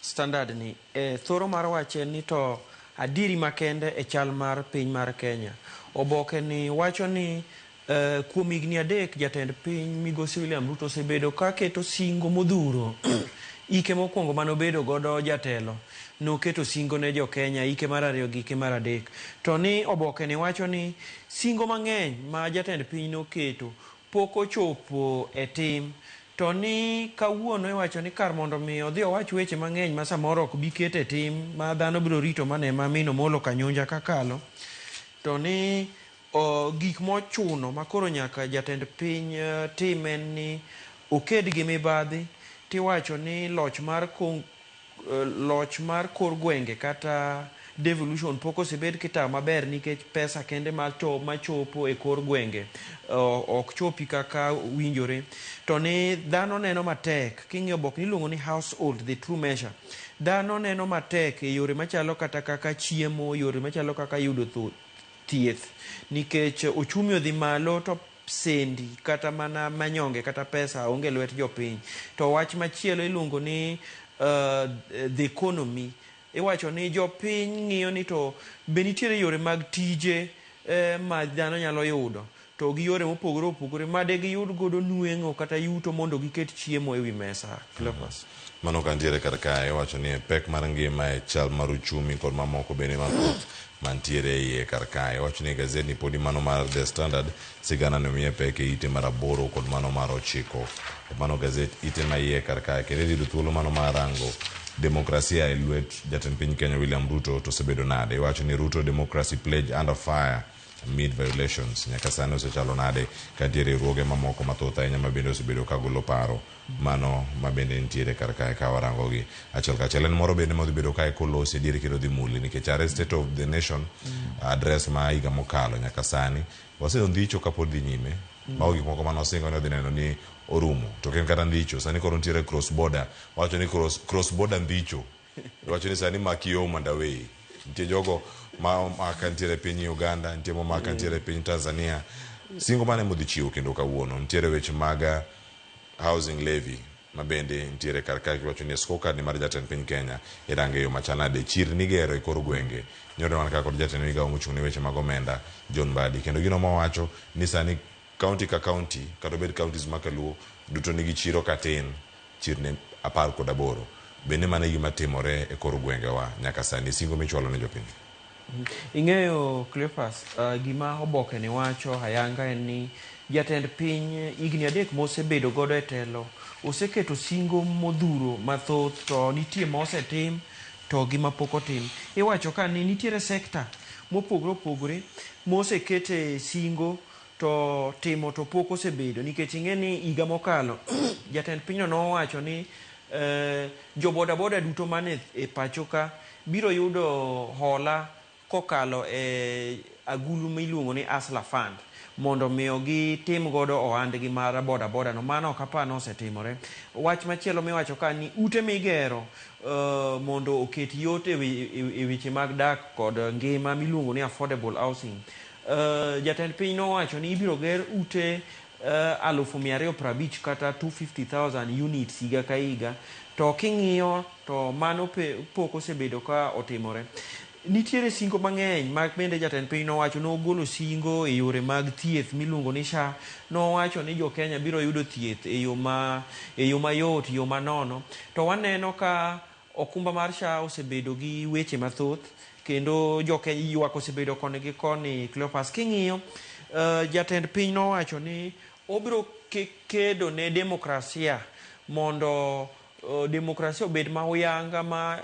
Standard ni, e thoro mar wach en ni to adieri makende e chal mar piny mar Kenya. Oboke ni wacho ni kuom higni 3 jatend piny migosi William Ruto osebedo ka keto singo modhuro. Ike mokwongo mane obedo godo jatelo noketo singo ne jo Kenya, ike mar 2 gi ike mar 3. To ni oboke ni wacho ni singo mang'eny ma jatend piny noketo pok ochopo e tim. To ni kawuono iwacho ni kar mondo mi odhi owach weche mang'eny ma samoro ok bi keto e tim ma dhano biro rito mane ma min Omolo Kanyunja kakalo, to ni gik mochuno ma koro nyaka jatend piny tim en ni oked gi mibadhi. Tiwacho ni loch mar loch mar kor gwenge kata devolution pok osebed kitayo maber nikech pesa kende machopo e kor gwenge ok chopi kaka winjore. To ni dhano neno matek, king'iyo oboke iluongo ni household the true measure, dhano neno matek e yore machalo kata kaka chiemo, yore machalo kaka yudo thieth, nikech ochumi odhi malo to sendi kata mana manyonge kata pesa onge lwet jopiny. To wach machielo iluongo ni the economy, iwacho ni jopiny ng'iyo ni to be nitiere yore mag tije ma dhano nyalo yudo to gi yore mopogore opogore ma de giyud godo nweng'o kata yuto mondo giket chiemo ewi mesa. Cleophas. Mano ka ntiere kar kae, iwacho ni e pek mar ngima e chal mar uchumi kod mamoko bende mathoth mantiere e iye kar kae. Iwacho ni e gazetni podi mano mar The Standard sigana ne omiye pek e ite mar 8 kod mano mar 9. Mano gazet ite ma iye kar kae. Kendo idhi yudo thuolo mano mar rango demokrasia e lwet jatend piny Kenya William Ruto to osebedo nade. Iwacho ni Ruto democracy pledge under fire amid violations. Nyaka sani osechalo nade ka nitiere riwruoge mamoko mathoth ahinya ma bende osebedo ka golo paro mano ma bende nitiere kar kae ka warango gi achiel kachiel. En moro bende modhi bedo kae kolosi adier kendo dhi muli nikech are State of the Nation address ma higa mokalo nyaka sani wasendhicho kapod dhi nyime. Mago gik moko mane osingo ni odhi neno ni orumo. To ok en kata ndhicho, sani koro nitiere cross border. Wacho ni cross border ndhicho. Wacho ni sani maki yo mondo aweyi. Nitie jogo ma omaka nitiere piny Uganda, nitie momaka nitiere piny Tanzania. Singo mane modhi chiwo kendo kawuono. Nitiere weche mag housing levy ma bende nitiere kar kae kiwacho ni scorecard ni mar jatend piny Kenya irange yo machal nade. Chirni igero e kor gwenge. Nyoro wan ka kod jatend migawo mochung' ne weche mag omenda John Mbadi. Kendo gino mowacho ni sani county ka county kata obed counties ma kaluo duto nigi chiro katin, chirni 18. Bende mano e gima timore e kor gwengewa nyaka sani, singo michwalo ne jopiny. Ing'eyo Cleophas, gima oboke ni wacho ayanga en ni jatend piny higni 3 mosebedo godo e telo oseketo singo modhuro mathoth, to nitie mosetim to gi mapok otim. Iwacho ka ni nitiere sekta mopogore opogore mosekete singo to timo to pok osebedo, nikech ing'e ni higa mokalo jatend pinyno nowacho ni jo boda boda duto mane e pacho ka biro yudo hola kokalo e agulu miluongo ni Hustler Fund mondo miyo gitim godo ohandgi mar boda boda no. Mano ok apar ni osetimore. Wach machielo miwacho ka ni ute migero mondo oket yot e weche mag dak kod ngima miluongo ni affordable housing. Jatend piny nowacho ni ibiro ger ute 250,000 kata 250,000 units higa ka higa, to king'iyo to mano pok osebedo ka otimore. Nitiere singo mang'eny ma bende jatend piny nowacho. Nogolo singo e yore mag thieth miluongo ni SHA. Nowacho ni jo Kenya biro yudo thieth e yo mayot, yo manono. To waneno ka okumba mar SHA osebedo gi weche mathoth kendo jo Kenya ywak osebedo koni gi koni. Cleophas, king'iyo jatend piny nowacho ni obiro kedo ne demokrasia mondo demokrasia obed ma uyanga ma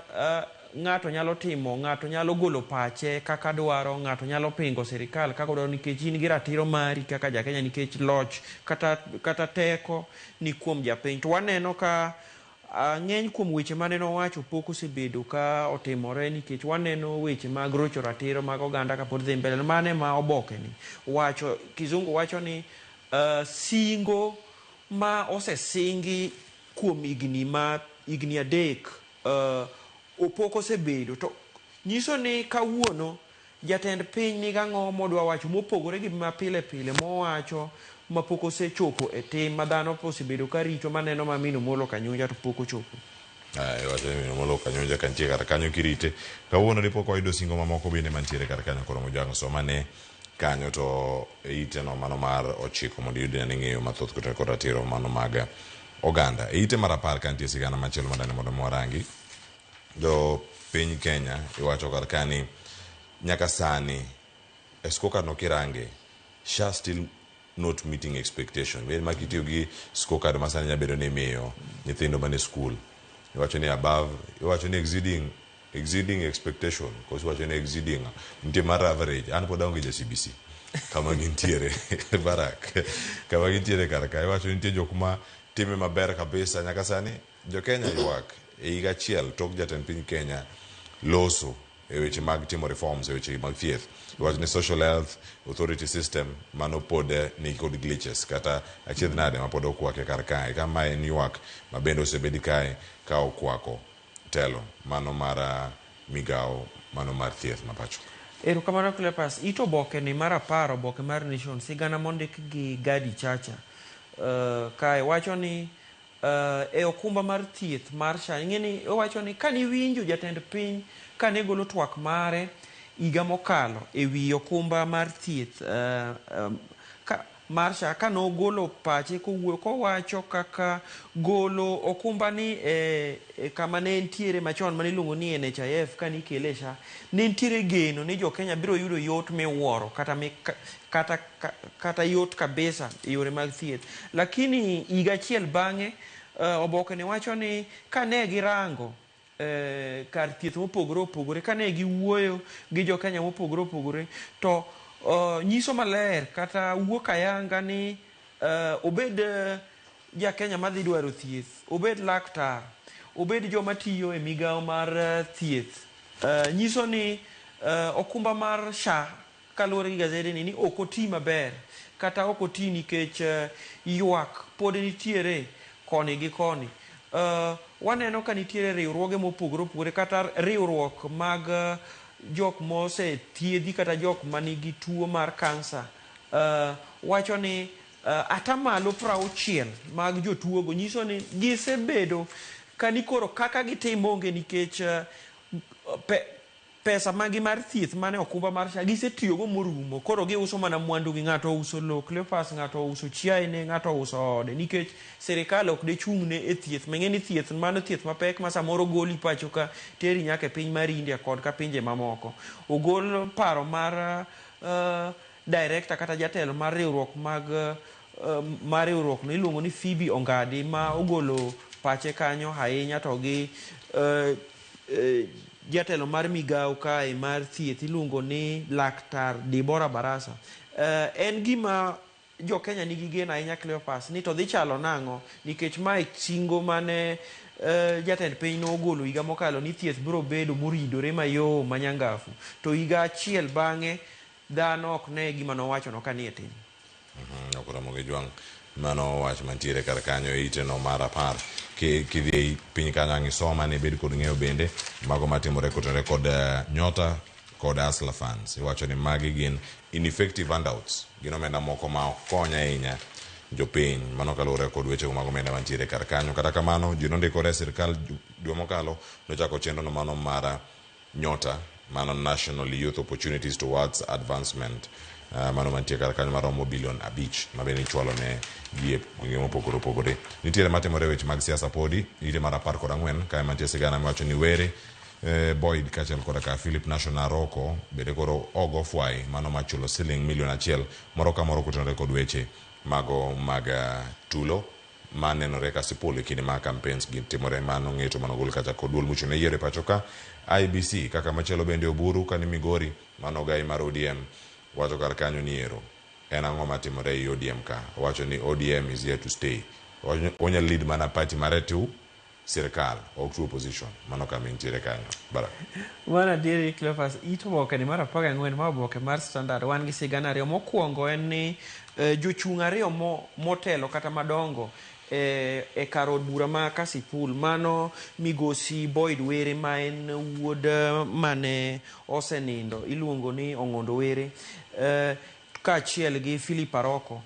ng'ato nyalo timo, ng'ato nyalo golo pache kaka dwaro, ng'ato nyalo pingo sirikal kaka dwaro, nikech in gi ratiro mari kaka ja Kenya, nikech loch kata teko ni kuom japiny. To waneno ka ng'eny kuom weche mane nowacho pok osebedo ka otimore, nikech waneno weche mag rocho ratiro mag oganda kapod dhi mbele. Mane ma oboke ni wacho, kizungu wacho ni singo ma osesingi kuom higni 3 pok osebedo, to nyiso ni kawuono jatend piny nigi ang'o modwa wacho mopogore gi ma pile pile mowacho mapok osechopo e tim ma dhano osebedo ka rito maneno ma min Omolo Kanyunja to pok ochopo. Iwacho ni min Omolo Kanyunja ka nitie kar kanyo kirite. Kawuono dipo ka wayudo singo mamoko bende mantiere kar kanyo koro Mojwang' somane kanyo to e ite no mano mar ochiko mondo iyud ane ng'eyo mathoth kotenore kod ratiro mano mag oganda. E ite mar apar ka nitie sigana machielo madani mondo mi warangi. Jo piny Kenya iwacho kar ka ni nyaka sani e scorecard no kirange SHA still not meeting expectation. Ber ma kitiyo gi scorecard ma sani nyabedo ni imiyo nyithindo mane skul. Iwacho ni above, iwacho ni exceeding exceeding expectation, koso iwacho ni exceeding nitie mar average. An pod aonge ja CBC kama gintiere Barak kama gintiere kar ka iwacho ni nitie jok ma time maber kabisa nyaka sani jo Kenya ywak e higa achiel tok jatend piny Kenya loso e weche mag timo reforms e weche mag thieth. Iwacho ni Social Health Authority system mano pod ni kod glitches kata achiedh nade ma pod okwake kar kae. Ka mae en ywak ma bende osebedi kae ka okwako telo mano mar migawo mano mar thieth ma pacho. Erokamano Cleopas. It oboke ni mar apar, oboke mar Nation, sigana mondik gi Gadi Chacha kae wacho ni e okumba mar thieth mar SHA, ing'e ni owacho ni kane iwinjo jatend piny kane golo twak mare higa mokalo e wi okumba mar thieth mar SHA, kane ogolo pache kowuoyo kowacho kaka golo okumba ni e kama ne entiere machon mane iluongo ni NHIF kane ikele e SHA, ne nitiere geno ni jo Kenya biro yudo yot miwuoro kata yot kabisa e yore mag thieth. Lakini higa achiel bang'e oboke ni wacho ni kane girango kar thieth mopogore opogore, kane giwuoyo gi jo Kenya mopogore opogore, to nyiso maler kata wuok ayanga ni obed ja Kenya madhi dwaro thieth, obed laktar, obed joma tiyo e migawo mar thieth, nyiso ni okumba mar SHA kaluwore gi gazede ni ok oti maber kata ok oti nikech ywak pod nitiere koni gi koni. Waneno ka nitiere riwruoge mopogore opogore kata riwruok mag jok mosethiedhi kata jok manigi tuo mar kansa wacho ni atamalo 60 mag jotuogo nyiso ni gisebedo kanikoro kaka gitimo onge nikech pesa magi mar thieth mane okumba mar SHA gisetiyogo morumo. Koro giuso mana mwandu gi, ng'ato ouso lo Cleophas, ng'ato ouso chiaye ne, ng'ato ouso ode, nikech sirikal ok dechung'ne e thieth. Ming'e ni thieth mano thieth mapek ma samoro goli pacho ka teri nyaka e piny mar India kod ka pinje mamoko. Ogol paro mar director kata jatelo mar riwruok mag mar riwruok no iluongo ni Phoebe Ongadi ma ogolo pache kanyo ahinya to gi jatelo mar migawo kae mar thieth iluongo ni Laktar Dibora Barasa. En gima jo Kenya nigi geno ahinya Cleophas ni to dhi chalo nang'o nikech mae singo mane jatend piny nogolo higa mokalo ni thieth biro bedo moridore mayom manyangafu, to higa achiel bang'e dhano ok ne gima nowacho no ka nie tim. Ok Ramogi Jwang' mano wach mantiere kar kanyo e ite no mar apar. Kidhi e piny kanyo ang' isoma ne ibed kod ng'eyo bende mago matimore kotenore kod Nyota kod Hustler Funds. Iwacho ni magi gin ineffective handouts, gin omenda moko ma ok kony ahinya jopiny. Mano kaluwore kod weche mag omenda mantiere kar kanyo. Kata kamano ji nondikore e sirikal dwe mokalo nochako chenro no mano mar Nyota, mano National Youth Opportunities Towards Advancement, mano mantie kar kanyo maromo bilion 5 ma bende ichwalo ne ji e gwenge mopogore opogore. Nitiere matimore e weche mag siasa podi, ite mar 14 kae mantie sigana miwacho ni Were Boyd kaachiel koda ka Philip National Aroko bende koro ogo fwai mano machulo siling milion 1 moro ka moro kotenore kod weche mago mag tulo manenore ka sipul e kinde ma campaigns gi timore. Mano ng'eto manogol kacha kod duol mochung' ne yiero e pacho ka IBC. Kaka machielo bende Oburu kani Migori mano gai mar ODM wacho kar kanyo ni ero en ang'o matimore ei ODM ka. Owacho ni ODM is here to stay. Onyalo lead mana party mare to sirkal ok to opposition. Mano kama intiere kanyo Barak. Mano adieri Cleophas, it oboke ni mar 14 ma oboke mar Standard wan gi sigana ariyo. Mokwongo en ni jochung' ariyo motelo kata madongo e, e kar od bura ma Kasipul mano migosi Boyd Were ma en wuod mane osenindo iluongo ni Ong'ondo Were eh, kaachiel gi Philip Aroko.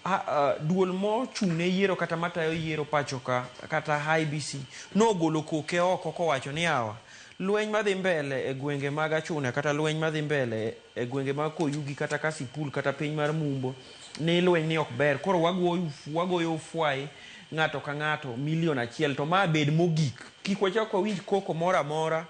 Ha, uh, duol mochung' ne yiero kata matayo yiero pacho ka kata IEBC nogolo koke oko kowacho ni awa lweny madhi mbele e gwenge mag Achuna kata lweny madhi mbele e gwenge mag Koyugi kata Kasipul kata piny mar Mumbo ni lweny ni ok ber koro wagoyo wagoyo fwai ng'ato ka ng'ato milion achiel to ma bed mogik kik wachak wawinj koko moro amora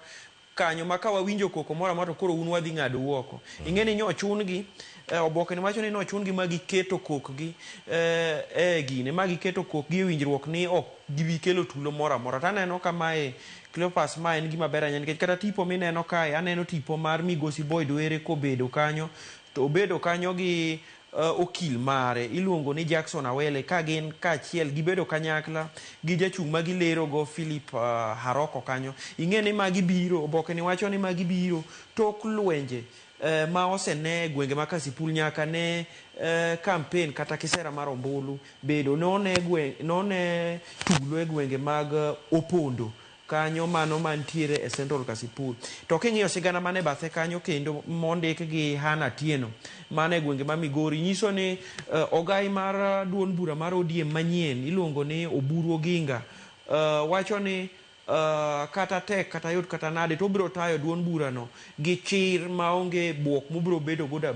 kanyo ma ka wawinjo koko moro amora to koro un wadhi ng'adou oko. Ing'e ni nyochun gi eh, oboke ni wacho ni nochun gi ma giketo kokgi eh, e gine ma giketo kokgi e winjruok ni ok gibi kelo tulo moro amora. To aneno ka mae Cleophas ma en gima ber ahinya nikech kata tipo mineno kae aneno tipo mar migosi Boyd Were kobedo kanyo to obedo kanyo gi uh, okil mare iluongo ni Jackson Awele ka gin kaachiel gibedo kanyakla gi jachung' ma gilerogo Philip uh, Haroko kanyo. Ing'e ni magi biro, oboke ni wacho ni magi biro tok lwenje uh, ma osene e gwenge ma Kasipul nyaka ne uh, campaign kata kisera mar ombulu bedo none, gwe, none tulo e gwenge mag Opondo kanyo mano mantiere e Central Kasipul. To king'iyo sigana man e bathe kanyo kendo mondik gi Hannah Atieno man e gwenge ma Migori nyiso ni uh, ogai mar duond bura mar ODM manyien iluongo ni Oburu Oginga uh, wacho ni uh, kata tek kata yot kata nade to obiro tayo duond burano gi chir maonge buok mobiro bedo godo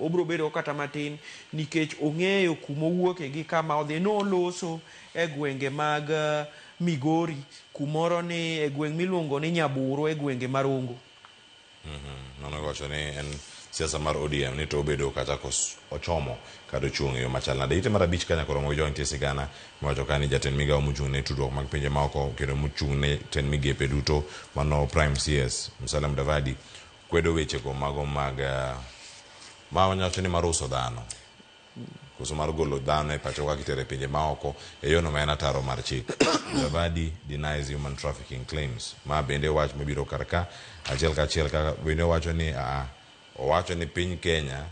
obiro bedo kata matin nikech ong'eyo kuma owuoke gi kama odhi. Noloso e gwenge mag Migori kumoro ni e gweng' miluongo ni Nyaburo e gwenge ma Rongo. Mano iwacho ni en siasa mar ODM ni to obedo kata kos ochomo kata ochung' e yo machal nade. Ite mar abich ka nyakoromo gi jowa nitie sigana miwacho ka ni jatend migawo mochung' ne tudruok mag pinje maoko kendo mochung' ne tend migepe duto mano Prime CS Musalia Mudavadi kwedo wechego mago mag ma wacho ni mar uso dhano koso mar golo dhano e pacho ka kitero e pinje maoko e yono ma en ataro mar chik. Mudavadi denies human trafficking claims. Ma bende wach mabiro kar ka achiel kachiel kaka bende owacho ni aa owacho ni piny Kenya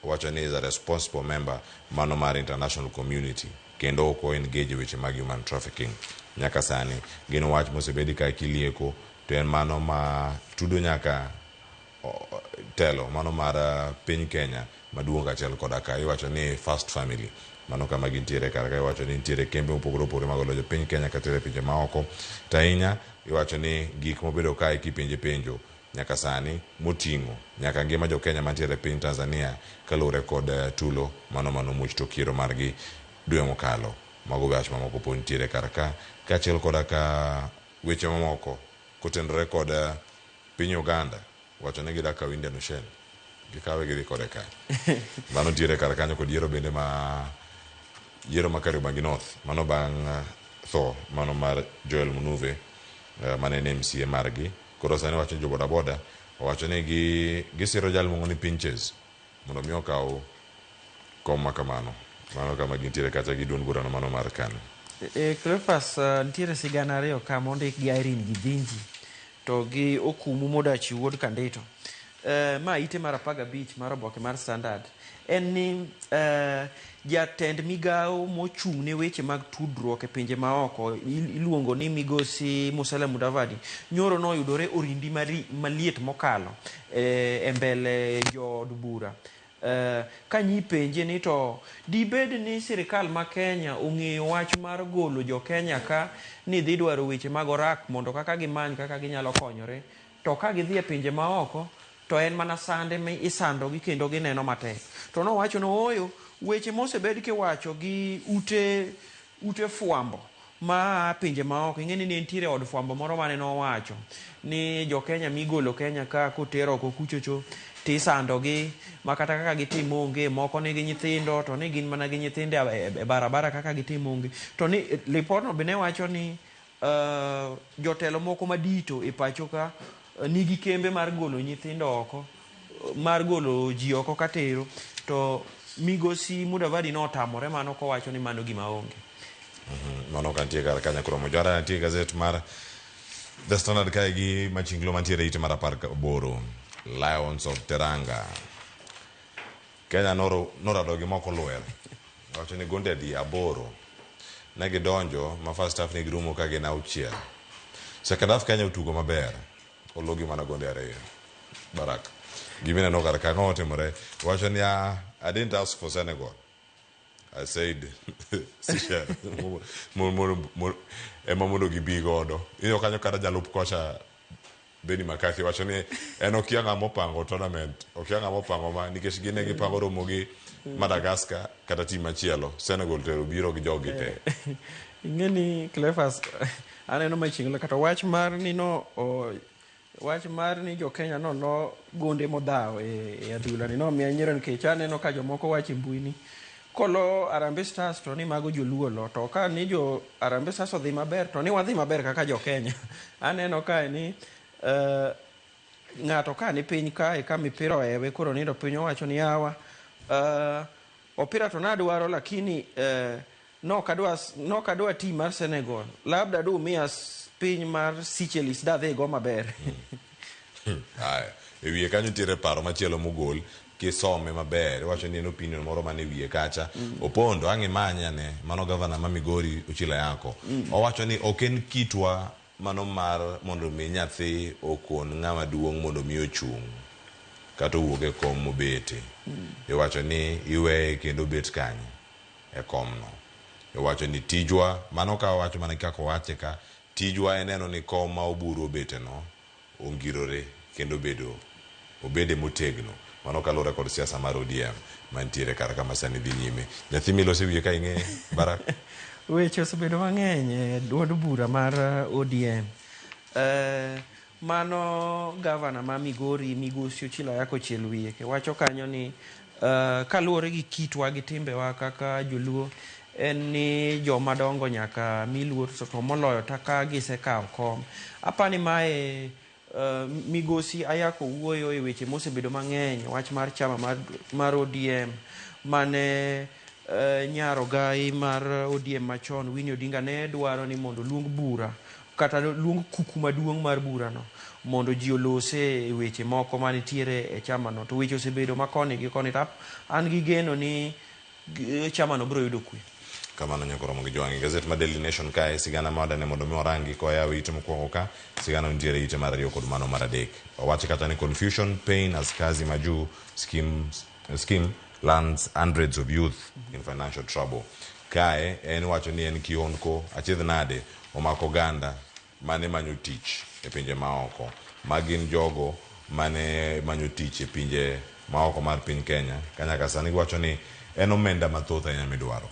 owacho ni is a responsible member mano mar international community kendo ok o engage e weche mag human trafficking nyaka sani. Gin wach mosebedi ka kilieko to en mano ma tudo nyaka telo mano mar piny Kenya maduong' kaachiel koda ka iwacho ni first family mano kama gintiere kar ka iwacho ni nitiere kembe mopogore opogore mag lojo piny Kenya kata e pinje maoko to ahinya iwacho ni gik mobedo kae kipenje penjo nyaka sani moting'o nyaka ngima jo Kenya mantiere e piny Tanzania kaluwore kod tulo mano manomuoch tok yiero margi dwe mokalo. Mago wach mamoko pod nitiere kar ka kaachiel koda ka weche mamoko kotenore kod piny Uganda wacho ni gidak kawo Indian Ocean gikawe gidhi kode kanye. Mano nitiere kar kanyo kod yiero bende ma yiero ma Kariobangi North mano bang' tho mano mar Joel Munuve mane en MCA margi. Koro sani wacho ni jo boda boda owacho ni gi gisiro jal miluongo ni Pinches mondo mi okaw kom ma kamano. Mano kama gintiere kacha gi duond burano mano mar KANU. E, Cleophas, nitiere sigana ariyo ka mondik gi Irene Githinji to gi Okumu Modachi wuod Kandito. Ma ite mar 15 mar oboke mar Standard en ni jatend migawo mochung' ne weche mag tudruok e pinje maoko iluongo ni migosi Musalia Mudavadi nyoro noyudore orindi maliet mokalo e mbele jood bura. Ka nyipenje ni to dibed ni sirikal ma Kenya ong'eyo wach mar golo jo Kenya ka ni dhi dwaro weche mag orak mondo kaka gimany kaka ginyalo konyore to ka gidhi e pinje maoko to en mana sande mi isandogi kendo gineno matek. To nowacho ni ooyo weche mosebed kiwacho gi ute ute fwambo ma pinje maoko ing'e ni ne nitiere od fwambo moro mane nowacho ni jo Kenya migolo Kenya ka kotero oko kuchocho tisandogi ma kata kaka gitim onge moko nigi nyithindo to ni gin mana gi nyithindo e barabara kaka gitim onge to ni lipodno be ne wacho ni jotelo moko madito e pacho ka nigi kembe mar golo nyithindo oko mar golo ji oko katero to migosi Mudavadi notamore mano kowacho ni mano gima onge. Mano ka nitie kar kanyo koro mojara nitie gazet mar The Standard kae gi machinglo mantiere ite mar 18 Lions of Teranga. Kenya norado gi moko lwer. Wacho ni gonde adi aboro. Ne gidonjo ma first half ne girumo ka gin auchiel. Second half Kenya otugo maber. Ologi mana gonde ariyo. Barak. Gimineno kar ka ang'o otimore? Wacho ni ah, I didn't ask for Senegal. I said Seychelles. Ema mondo gibi godo. Iyo kanyo kata jalup kocha Benny McCarthy wacho ni en okia ng'ama opango tournament, okia ng'ama opango ma nikech gin ne gipango romo gi Madagascar kata team machielo. Senegal to biro gi jogi te. Ing'e ni Cleophas aneno machiegni kata wach mar ni no o, wach mar ni jo Kenya no lo gonde modhaw e, e adhula ni nomiya nyiero nikech aneno ka jomoko wacho e mbui ni kolo Harambee Stars to ni mago joluo lo to ka ni jo Harambee Stars odhi maber to ni wadhi maber kaka jo Kenya. Aneno kae ni ng'ato ka ni piny kae ka mipira ohewe koro nindo piny owacho ni yawa opira to nadwaro lakini nokadwa nokadwa team mar Senegal labda dumiya piny mar Seychelles dadhi go maber. Aya, e wiye kanyo nitiere paro machielo mogol kisome maber iwacho ni en opinion moro man e wiye kacha. Opondo ang' imanye ane mano gavana ma Migori Ochilo Ayako. Owacho ni ok en kitwa mano mar mondo mi nyathi okon ng'ama duong' mondo mi ochung' kata owuog e kom mobete. Iwacho ni iweye kendo obet kanye e komno. Iwacho ni tijwa mano ka owacho mana kaka owache ka tijwa en neno ni kom ma Oburu obete no ongirore kendo obedo obede motegno. Mano kaluwore kod siasa mar ODM mantiere kar kama sani dhi nyime. Nyathi milose wiye ka ing'eye Barak? Weche osebedo mang'eny e duond bura mar ODM. Mano gavana ma Migori Migosi Ochilo Ayako ochiel wiye ke wacho kanyo ni kaluwore gi kitwa gi timbewa kaka joluo en ni joma dongo nyaka mi luor to moloyo ta ka gisekawo kom. Apani mae Migosi Ayako wuoyo e weche mosebedo mang'eny wach mar chama mar ODM mane nyar ogai mar ODM machon Winnie Odinga ne dwaro ni mondo oluong bura kata luong kuku maduong' mar burano mondo ji olose e weche moko manitiere e chamano to weche osebedo ma koni gi koni to an gi geno ni chamano biro yudo kwe. Kamano nyaka romo gi jowang'e. Gazet ma Daily Nation kae sigana ma wadane mondo mi warangi koyawo ite mokwongo ka sigana nitiere ite mar ariyo kod mano mar adek. Owacho kata ni confusion pain as Kazi Majuu scheme lands hundreds of youth in financial trouble. Kae en wacho ni en kihondko achiedh nade omako oganda mane manyo tich e pinje maoko. Magin jogo mane manyo tich e pinje maoko mar piny Kenya. Ka nyaka sani giwacho ni en omenda mathoth ahinya midwaro.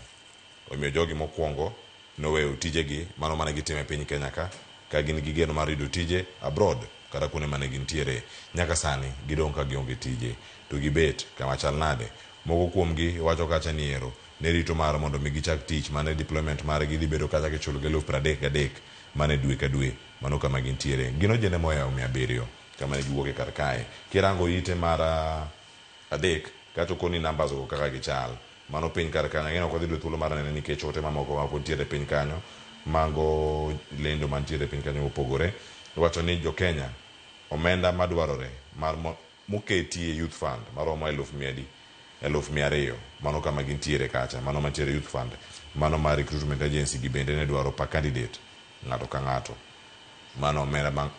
Omiyo jogi mokwongo noweyo tijegi mano mane gitimo e piny Kenya ka ka gin gi geno mar yudo tije abroad kata kuonde mane gintiere. Nyaka sani gidong' ka gionge tije to gibet kama chal nade. Moko kuomgi wacho kacha ni ero ne rito mar mondo mi gichak tich mane deployment margi dhi bedo kacha kichulo gi 33,000 mane dwe ka dwe. Mano kama gintiere. Gin ojende mohewo 700 kama ne giwuoke kar kae. Kirango ite mar adek kato koni numbers go kaka gichal. Mano piny kar kanyo ang'e ni ok wadhi yudo thuolo mar nene nikech ote mamoko ma pod nitiere piny kanyo mago lendo mantiere piny kanyo mopogore. Iwacho ni jo Kenya omenda madwarore mar moketi e youth fund maromo 200,000 mano kama gintiere kacha mano mantiere youth fund mano mar recruitment agency gi bende ne dwaro per candidate ng'ato ka ng'ato mano omenda ma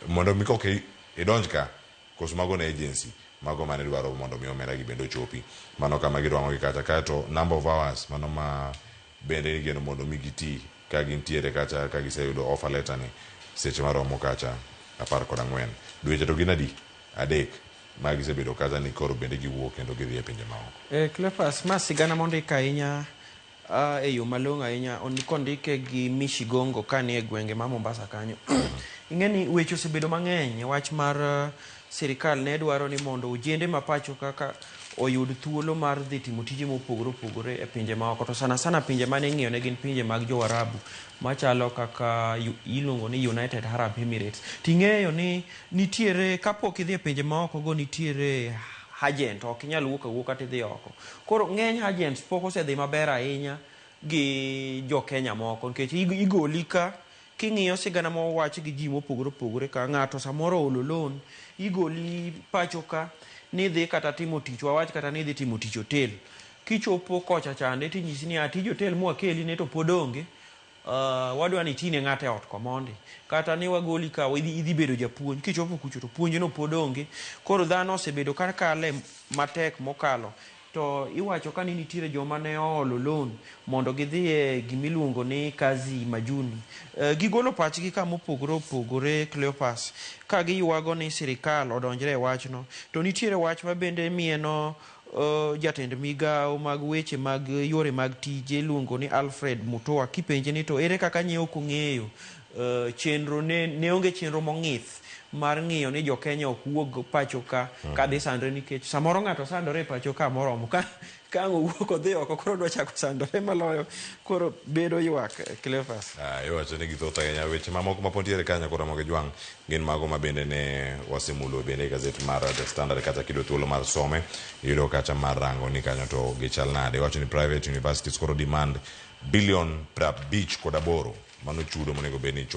mondo mi koka idonj ka koso mago ne agency mago mane dwaro mondo mi omenda gi bende ochopi mano kama girwang'o gi kacha kaeto number of hours mano ma bende igeno mondo mi giti ka gintiere kacha ka giseyudo offer letter ni seche maromo kacha 14 dweche to gin adi 3 ma gisebedo kacha ni koro bende giwuok kendo gidhi e pinje maoko. Cleophas, ma sigana mondik ahinya e yo malong'o ahinya kondike gi Mishi Gongo kanie gwenge ma Mombasa kanyo. Ing'e ni weche osebedo mang'eny wach mar sirikal ne dwaro ni mondo ojende ma pacho kaka oyud thuolo mar dhi timo tije mopogore opogore e pinje maoko to sana sana pinje mane ing'iyo ne gin pinje mag Jowarabu machalo kaka iluongo ni United Arab Emirates. Ting'eyo ni nitiere kapok idhi e pinje maoko go nitiere agent ok inyal wuok awuoka tidhi oko. Koro ng'eny agents pok osedhi maber ahinya gi jo Kenya moko nikech igoli ka king'iyo sigana mowach gi ji mopogore opogore ka ng'ato samoro oolo loan igoli pacho ka nidhi kata timo tich wawach kata nidhi timo tich hotel Kichopo kocha chande tinyisi ni tij hotel mwakeli ne to pod onge. Wadwa ni itine ng'ato e ot komondi. Kata ni wagoli ka idhi bedo japuonj. Kichopo kucho to puonj no pod onge. Koro dhano osebedo ka kale matek mokalo. To iwacho ka ni nitiere joma ne oolo loan mondo gidhi e gimiluongo ni kazi majuni. Gigolo pachgi kama opogore opogore Cleophas, ka giywago ni sirikal odonjre e wachno. To nitiere wach ma bende mieno jatend migawo mag weche mag yore mag tije iluongo ni Alfred Mutua, kipenje ni to ere kaka nye ok ong'eyo chenro ne onge chenro mong'ith mar ng'iyo ni jo Kenya ok wuog pacho ka kadhi sandore, nikech samoro ng'ato sandore e pacho ka moromo ka ang' owuok odhi oko koro odwa chako sandore maloyo, koro bedo ywak Cleophas. Iwacho ni githoth ahinya weche mamoko ma pod nitiere kanyo koro Ramogi Jwang' gin mago ma bende ne wasemulo bende e gazet mar The Standard, kata kiyudo thuolo mar some iyudo kata mar rango ni kanyo to gichal nade. Iwacho ni private universities koro demand bilion 58, mano chudo monego bed ni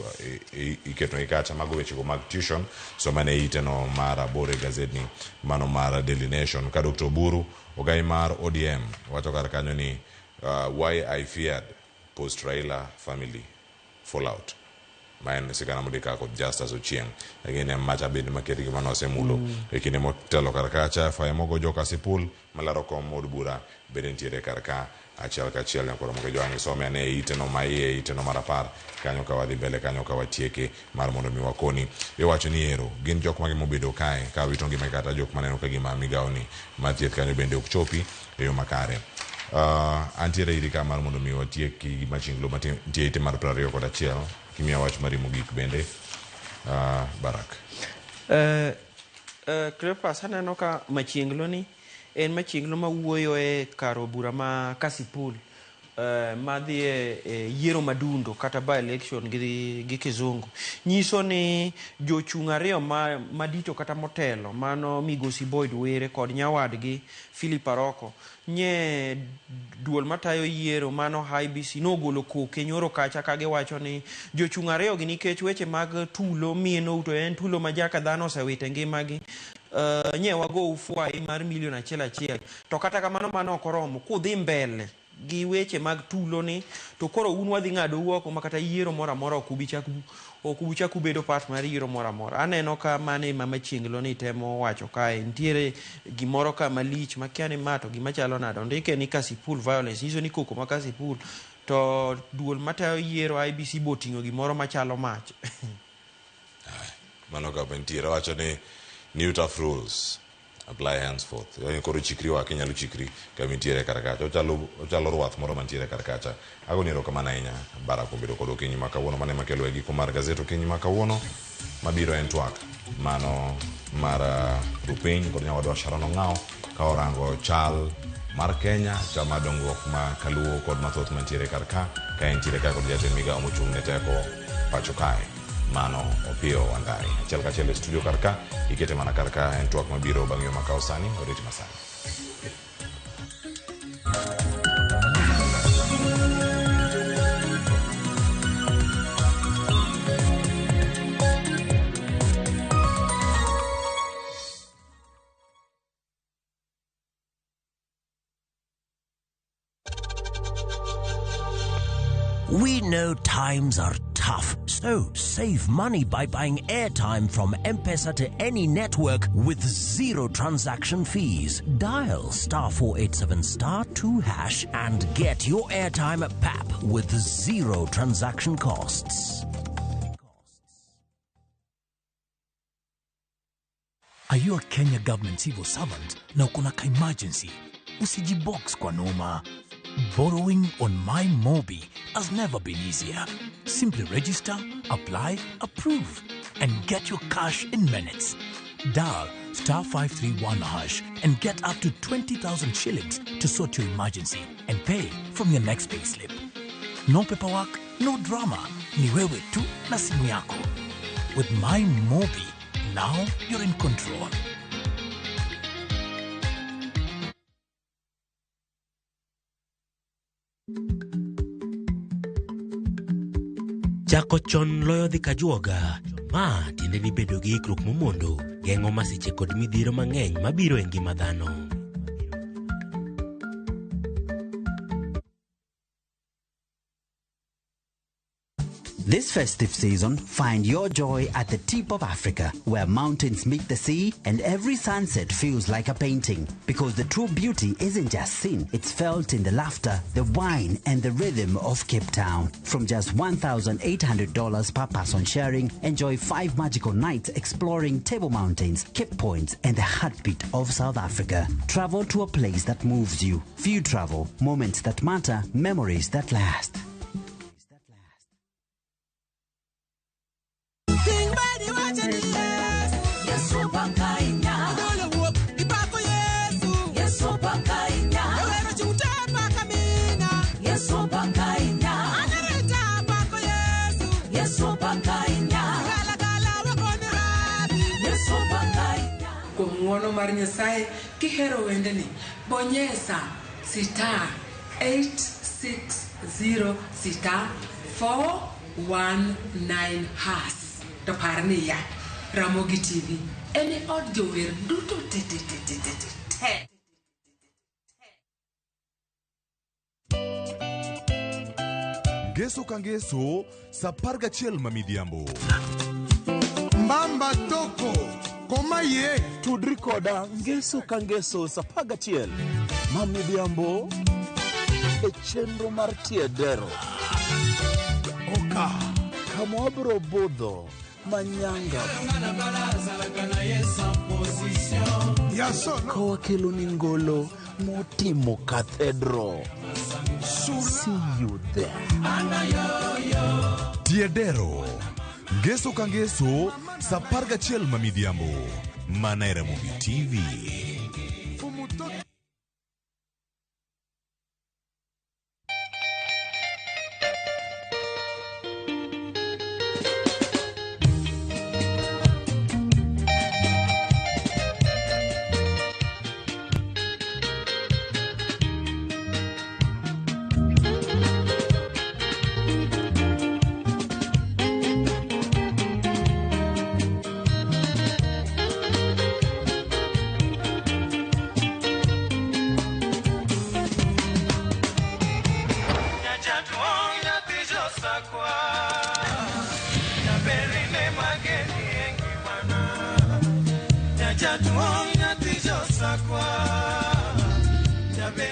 iketo gi kacha. Mago wechego mag tuition. Soma ne ite no mar 8 e gazetni mano mar Daily Nation. Ka Dr. Oburu Ogai mar ODM wacho kar kanyo ni why I feared post Raila family fallout, ma en sigana mondika kod Justus Ochieng'. Lakini macha bende maket gima nosemulo e kinde motelo kar kacha, faya mogo joka Sipul malaro kom od bura bende nitiere kar ka achiel kachiel. Nyakoro Ramogi Jwang' isome ane e ite no ma iye, ite no mar 10 kanyo, ka wadhi mbele kanyo ka watieke mar mondo mi wakoni. Iwacho ni ero gin jok mage mobedo kae ka wito ngima, kata jok maneno ka gima migawo ni mar thieth kanyo bende ok chopi e yo makare. Antiere iri ka mar mondo mi watiek gi machinglo mantie ite mar 21, kimiya wach mari mogik bende, Barak. Cleophas, aneno ka machienglo ni en machienglo mawuoyo e kar bura ma Kasipul, madhi e yiero madundo kata by election gi kizungu, nyiso ni jochung' ariyo madito kata motelo mano migosi Boyd Were kod nyawadgi Philip Aroko, nye duol matayo yiero mano IEBC nogolo koke nyoro kacha ka giwacho ni jochung' ariyo gi nikech weche mag tulo mieno to en tulo ma jaka dhano osewito e ngimagi, nye wago fwai mar milion 1 1, to kata kamano mano ok oromo kudhi mbele gi weche mag tulo ni to koro un wadhi ng'adou oko ma kata yiero moro amora ok ubi chak ubedo part mar yiero moro amora. Aneno ka mano ema machienglo ni temo wacho kae nitiere gimoro ka malich makia ni ma to gima chalo nade, ondike ni Kasipul violence, nyiso ni koko ma Kasipul to duol matayo yiero IEBC boting'o gimoro machalo mach. Mano ka nitiere wacho ni new tough rules apply henceforth. Yani koro chikri wake inyalo chikri kama intiere kar kacha. Ochalo rwath moro mantiere kar kacha. Agoni erokamano ahinya Barak kuom bedo kod okinyi ma kawuono. Mano ema kelo e giko mar gazet okinyi ma kawuono. Mabiro en twak mano mar Rupiny kod nyawadwa Sharon Ong'awo ka orango chal mar Kenya, chal mar dongruok ma kaluo kod mathoth mantiere kar ka entiere ka kod jatend migawo mochung' ne teko pacho kae mano Opiyo Wandayi. Achiel kachiel e studio kar ka, ikete mana kar ka en twak mabiro bang' yo makawo sani, orit masani. We know times are tough, so save money by buying airtime from M-Pesa to any network with zero transaction fees. Dial *487*2# and get your airtime at PAP with zero transaction costs. Are you a Kenya government civil servant na uko na ka emergency? Usijibox kwa noma. Borrowing on MyMobi has never been easier. Simply register, apply, approve, and get your cash in minutes. Dial *531# and get up to 20,000 shillings to sort your emergency and pay from your next payslip. No paperwork, no drama. Ni wewe tu na simu yako. With MyMobi, now you're in control. Chako chon loyo dhi kajuoga. Ma tiende ni bedo gi ikruok momondo geng'o masiche kod midhiero mang'eny mabiro e ngima dhano. This festive season, find your joy at the tip of Africa, where mountains meet the sea and every sunset feels like a painting. Because the true beauty isn't just seen, it's felt in the laughter, the wine, and the rhythm of Cape Town. From just $1,800 per person sharing, enjoy 5 magical nights exploring Table Mountains, Cape Points, and the heartbeat of South Africa. Travel to a place that moves you. Few travel, moments that matter, memories that last. Kuom ng'uono mar Nyasaye kihero wendeni, bonyesa star 860 star 419 hash. To par niya, Ramogi TV en e od jower duto te te te te te te te. Ngeso ka ngeso, sa 11 ma midhiambo. Mbamba toko koma ye tudri koda ngeso ka ngeso sa 11 ma midhiambo e chenro mar Tiedero. Oka kama wabiro budho manyanga ka wakelo ni ngolo motimo cathedral. See you there. Tiedero. Ngeso ka ngeso, sa 11 ma midhiambo. Mana e Ramogi TV.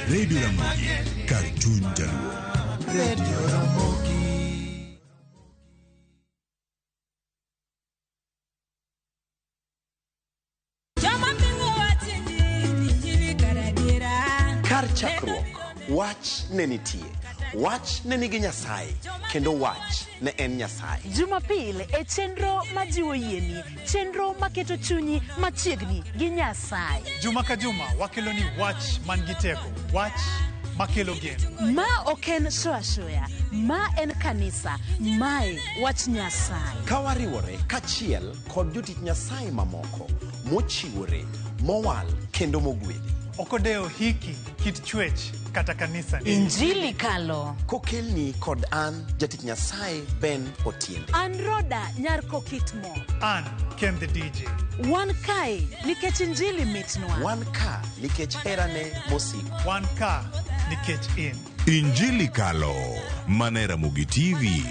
Radio Ramogi, Cartoon Jaluo. Radio Ramogi. Kar chakruok, wach ne nitie. Wach ne nigi Nyasaye, kendo wach ne en Nyasaye. Jumapil e chenro majiwo yieni, chenro maketo chunyi machiegni gi Nyasaye. Juma ka juma wakelo ni wach man gi teko, wach makelo geno. Ma ok en show ashoya, ma en kanisa, mae wach Nyasaye. Ka wariwore kachiel kod jotich Nyasaye mamoko mochiwore, mowal kendo mogwedhi. Ok odewo hiki, kit chwech kata kanisa. Injili kalo. Kokelni kod an jatich Nyasaye Ben Otiende. An Roda nyar Kokitmo. An Ken the DJ. Wan kae nikech injili mitnwa. Wan ka nikech herane mosiko. Wan ka nikech in. Injili kalo. Mana e Ramogi TV.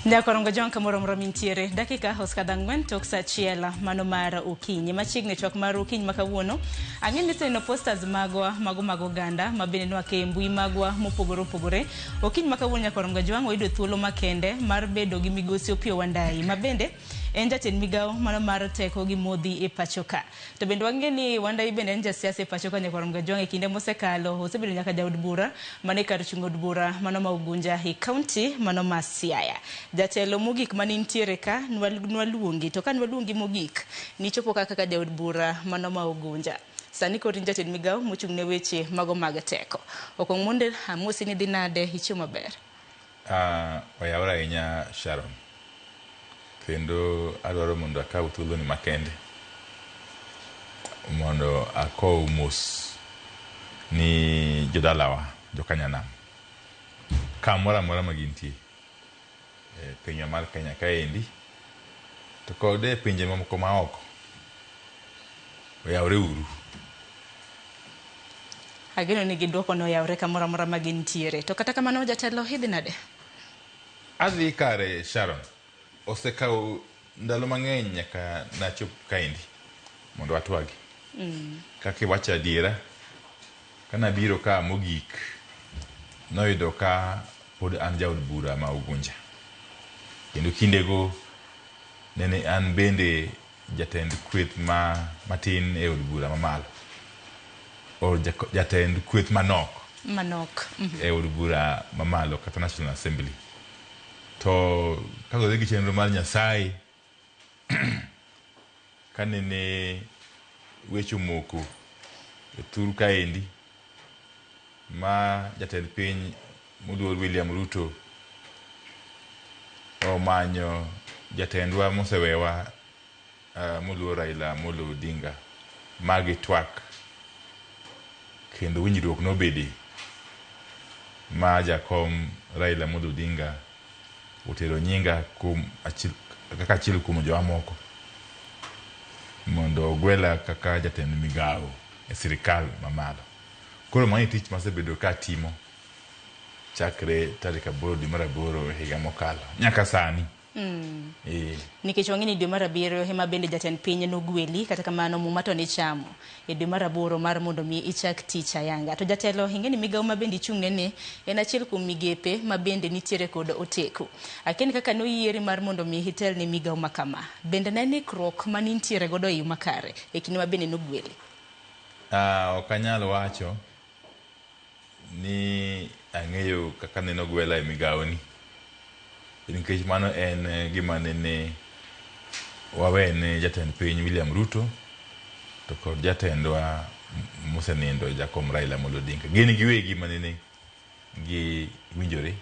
Nyakorongo John kamoro moro mintiere dakika osekadho 4 tok saa 1 mano mar okinyi. Machiegni twak mar okinyi ma kawuono ang'e ni iseneno posters magwa mago mag oganda ma bende nwake e mbui magwa mopogore opogore. Okinyi ma kawuono Nyakorongo Jwang' oyudo thuolo makende mar bedo gi migosi Opiyo Wandayi ma bende en jatend migawo mano mar teko gi modhi e pacho ka. To bende wang'e ni Wandayi bende en jasiasa e pacho ka Nyakorongo Jwang' e kinde mosekalo osebedo nyaka jaod bura mane kar chung' od bura mano ma Ugunja e kaunti mano ma Siaya. Jatelo mogik mane nitiere ka nwaluongi to ka nwaluongi mogik nichopo kaka jaod bura mano ma Ugunja. Sani koro in jatend migawo mochung' ne weche mago mag teko. Okong' mondo amosi ni dhi nade, ichiemo maber? Oyawore ahinya Sharon. Kendo adwaro mondo akaw thuoloni makende mondo akow mos ni jodalawa jokanyanam kamoro amora ma gintie. e pinywa mar Kenya kaendi to kod e pinje mamoko maoko. Oyawre uru. Ageno ni giduoko no oyawre kamoro amora ma gintiere. To kata kamano jatelo idhi nade? Adhi kare Sharon. Osekawo ndalo mang'eny nyaka nachop kaendi mondo watwagi. Kaka iwacho adiera, kanabiro ka mogik, noyudo ka pod an jaod bura ma Ugunja. Kendo kindego nene an bende jatend kweth ma matin e od bura mamalo. Or jatend kweth manok. Manok. E od bura mamalo kata National Assembly. To kaluwore gi chenro mar Nyasaye, kanene weche omoko e thur kaendi ma jatend piny moluor William Ruto omanyo jatendwa mosewewa moluor Raila Amolo Odinga ma gitwak kendo winjruok nobede ma jakom Raila Amolo Odinga otero nyinga kuom achiel, kaka achiel kuom jowa moko mondo ogwela kaka jatend migawo e sirikal mamalo. Koro mano e tich masebedo ka atimo chakre tarik 8 dwe mar 8 higa mokalo nyaka sani. Nikech wang'e ni dwe mar 7 ema bende jatend piny nogweli, kata kamano muma to nichamo e dwe mar 8 mar mondo mi ichak tich ayanga. To jatelo, ing'e ni migawo ma bende ichung'ne ni en achiel kuom migepe ma bende nitiere kod oteku. Akia ni kaka noyieri mar mondo mi itel ne migawo ma kama. Bende ne en ikruok manintiere godo e yo makare e kinde ma bende nogweli? Ok anyal wacho ni ang'eyo kaka nene ogwela e migawoni, nikech mano en gima nene wawene jatend piny William Ruto to kod jatendwa mosenindo jakom Raila Amolo Odinga. Gin giwegi manene giwinjore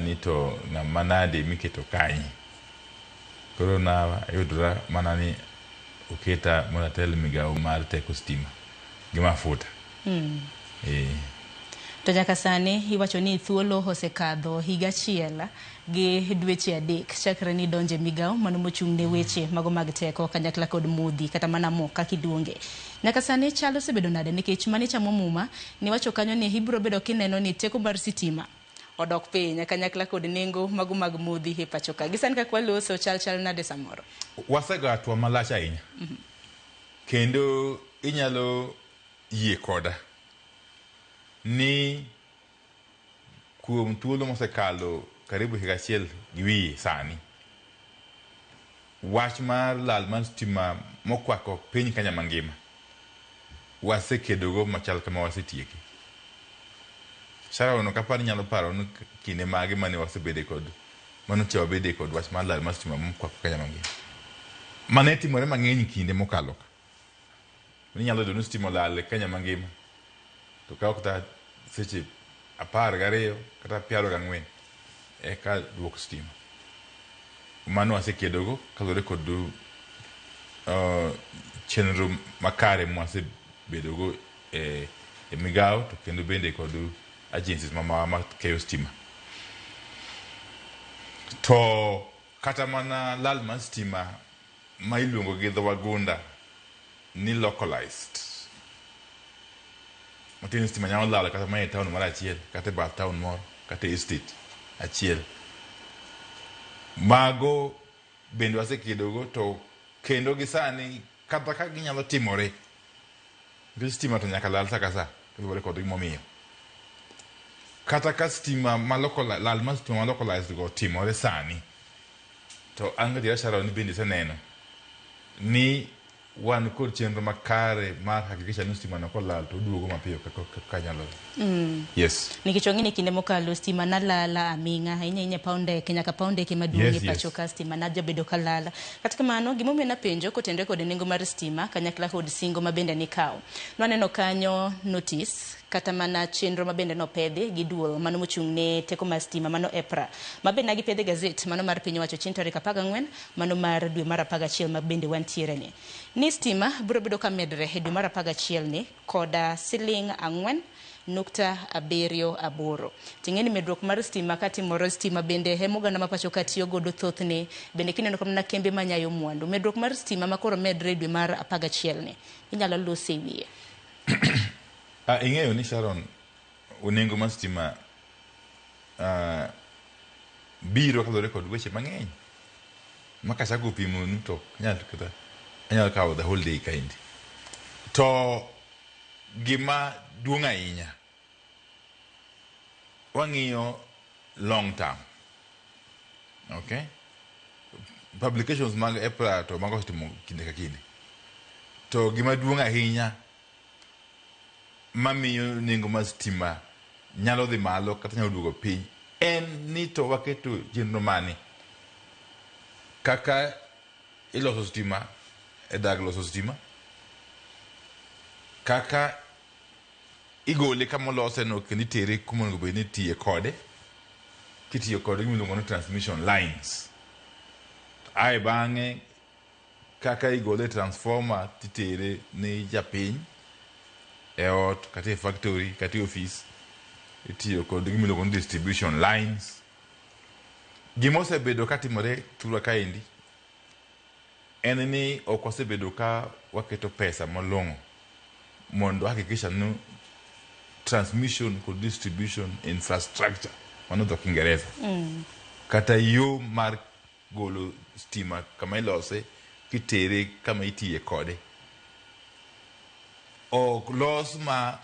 ni to ng'ama nade miketo kanye. Koro nayudora mana ni oketa mondo atel migawo mar teko stima gi mafuta. To nyaka sani iwacho ni thuolo osekadho higa achiel gi dweche 3 chakre ni donje migawo mano mochung' ne weche mago mag teko kanyakla kod modhi kata mana mo kaka iluonge. Nyaka sani chal osebedo nade nikech mane chamo muma niwacho kanyo ni ibiro bedo kineno ni teko mar sitima odok piny kanyakla kod nengo mago mag modhi e pacho ka. Gi sani kaka waloso chal nade samoro? Wasego hatua malach ahinya. Kendo inyalo yie koda ni kuom thuolo mosekalo karibu higa achiel gi wiye sani, wach mar lal mar stima mokwako piny Kenya mangima wasekedogo machal kama wasetieke. Sharon, ok apar ni inyalo paro ni kinde mage mane wasebede kod manocha wabede kod wach mar lal mar stima mokwako Kenya mangima. Mane timore mang'eny kinde mokalo ka. Inyalo yudo ni stima olal e Kenya mangima to kawo kata seche 12 kata 24 eka duok stima. Mano wasekedogo kaluwore kod chenro makare mwasebedogo e migawo to kendo bende kod agencies makeyo stima. To kata mana lal mar stima ma iluongo gi dho wagunda ni localized. Matiende ni stima nyalo lal kata mana e town moro achiel, kata e bath town moro, kata e estate achiel. Mago bende wasekedogo to kendo gi sani kata ka ginyalo timore, nikech stima to nyaka lal sa ka sa kaluwore kod gimomiyo. Kata ka stima ma lal mar stima ma localized go timore sani, to an gadiera Sharon ni bende iseneno ni wan kod chenro makare mar hakikisha ni stima no kolal to oduogo mapiyo kaka nyalore. Yes. Nikech wang'e ni kinde mokalo stima nalala aming'a ahinya ahinya paw ndeke nyaka paw ndeke maduong' e pacho ka stima najabedo kalala. Kata kamano gimomiyo napenjo kotenore kod nengo mar stima kanyakla kod singo ma bende nikawo. Nwaneno kanyo notice kata mana chenro ma bende nopedhi gi duol mano mochung' ne teko mar stima mano EPRA ma bende nagipedho e gazet mano mar piny owacho chieng' tarik 14 mano mar dwe mar 11 ma bende wantiere ni. Ni stima biro bedo ka medre e dwe mar 11 ni koda siling 4 1.78. Ting'e ni medruok mar stima katimore, stima bende ema oganda ma pacho ka tiyo godo thothne, bende kineno kamna kembe manyayo mwandu. Medruok mar stima makoro medre e dwe mar 11 ni, inyalo lose e wiye. Ing'eyo ni Sharon, nengo mar stima biro kaluwore kod weche mang'eny ma kachako pimo nu to anyalo kata anyalo kawo the whole day kaendi. To gima duong' ahinya wang'iyo long term. Okay? Publications mag EPRA to mago osetimo kinde ka kinde. To gima duong' ahinya mamiyo nengo mar stima nyalo dhi malo kata nyalo duogo piny en ni to waketo chenro mane kaka iloso stima e dag loso stima kaka igole kama olose no kendo itere kuma onego bed ni itiye kode kitiyo kode gima iluongo ni transmission lines ae bang'e kaka igole e transformer titere ne japiny e ot kata e factory kata e ofis itiyo kod gima iluongo ni distribution lines. Gima osebedo katimore thurwa kaendi en ni ok wasebedo ka waketo pesa malong'o mondo hakikisha ni transmission kod distribution infrastructure mano dho Kiingereza kata yo mar golo stima kama ilose kitere kama itiye kode ok los ma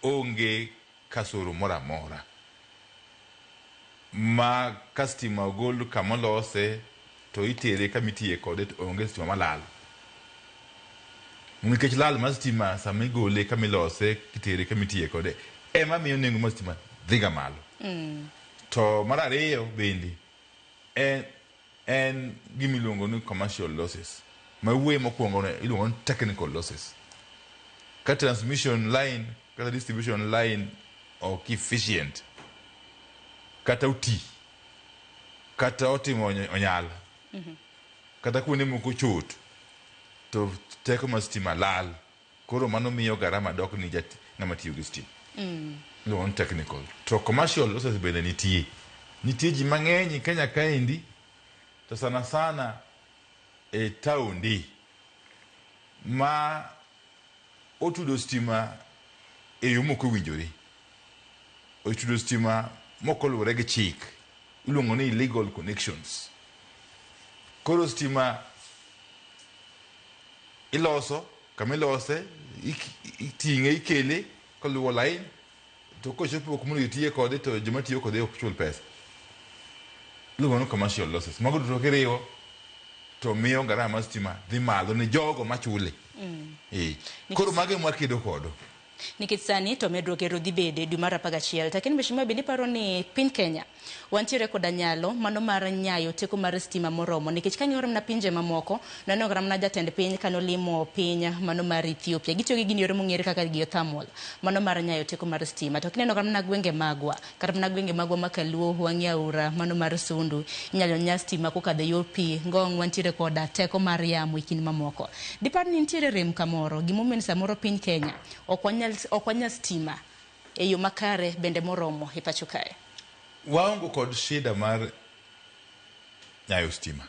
onge kasoro moro amora ma ka stima ogol kama olose to itere kama itiye kode to onge stima malal nikech lal mar stima sama igole kama ilose kitere kama itiye kode ema miyo nengo mar stima dhiga malo. To mar ariyo bende en gima iluongo ni commercial losses ma wuoye mokwongo no iluongo ni technical losses. Ka transmission line kata distribution line ok efficient kata oti kata otimo onyal kata kuonde moko chot to teko mar stima lal koro mano miyo garama dok ni ng'ama tiyo gi stima. Iluongo ni technical. To commercial losses bende nitie ji mang'eny e Kenya kaendi to sana sana e taonde ma otudo stima e yo mok owinjore otudo stima mok oluwore gi chik iluongo ni illegal connections. Koro stima iloso kama ilose iting'e ikele koluwo line to kochopo kuma onego tiye kode to joma tiyo kode ok chul pesa iluongo ni commercial losses. Mago duto kiriwo to miyo garama mar stima dhi malo ne jogo machule. Koro mago ema wakedo kodo. Nikech sani to medruok ero dhi bede dwe mar 11. Lakini mheshimiwa, bende iparo ni piny Kenya wantiere koda nyalo mano mar nyayo teko mar stima moromo? Nikech kang'iyo mana pinje mamoko, naneno kata mana jatend piny kanolimo piny mano mar Ethiopia, gitiyo gi gini yore mong'ere kaka geothermal mano mar nyayo teko mar stima. To kineno kata mana gwenge magwa, kata mana gwenge magwa ma Kaluo, wang'i aora mano mar Sondu, inyalo nya stima kokadho e yor pi. Ngong' wantiere koda teko mar yamo e kind mamoko. Dipar ni nitiere rem kamoro, gimomiyo ni samoro piny Kenya ok wanyal stima e yo makare bende moromo e pacho kae. Waongo kod shida mar nyayo stima.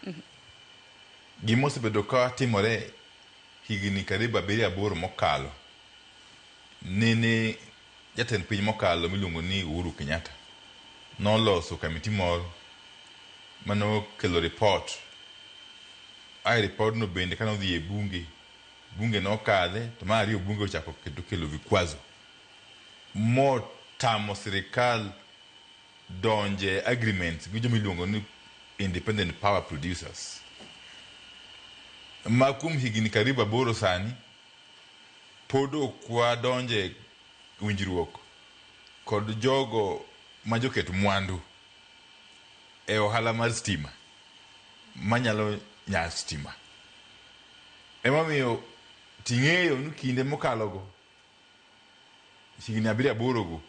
Gima osebedo ka timore higni karibu 7 8 mokalo nene jatend piny mokalo miluongo ni Uhuru Kenyatta noloso kamiti moro manokelo report. Ae report no bende kanodhi e bunge, bunge nokadhe to mar ariyo bunge ochako kendo kelo vikwazo motamo sirikal donje agreements gi joma iluongo ni independent power producers ma kuom higni karibu 8 sani pod ok wadonje winjruok kod jogo ma joket mwandu e ohala mar stima manyalo nyayo stima. Emomiyo ting'eyo ni kinde mokalo go higni 7 8 go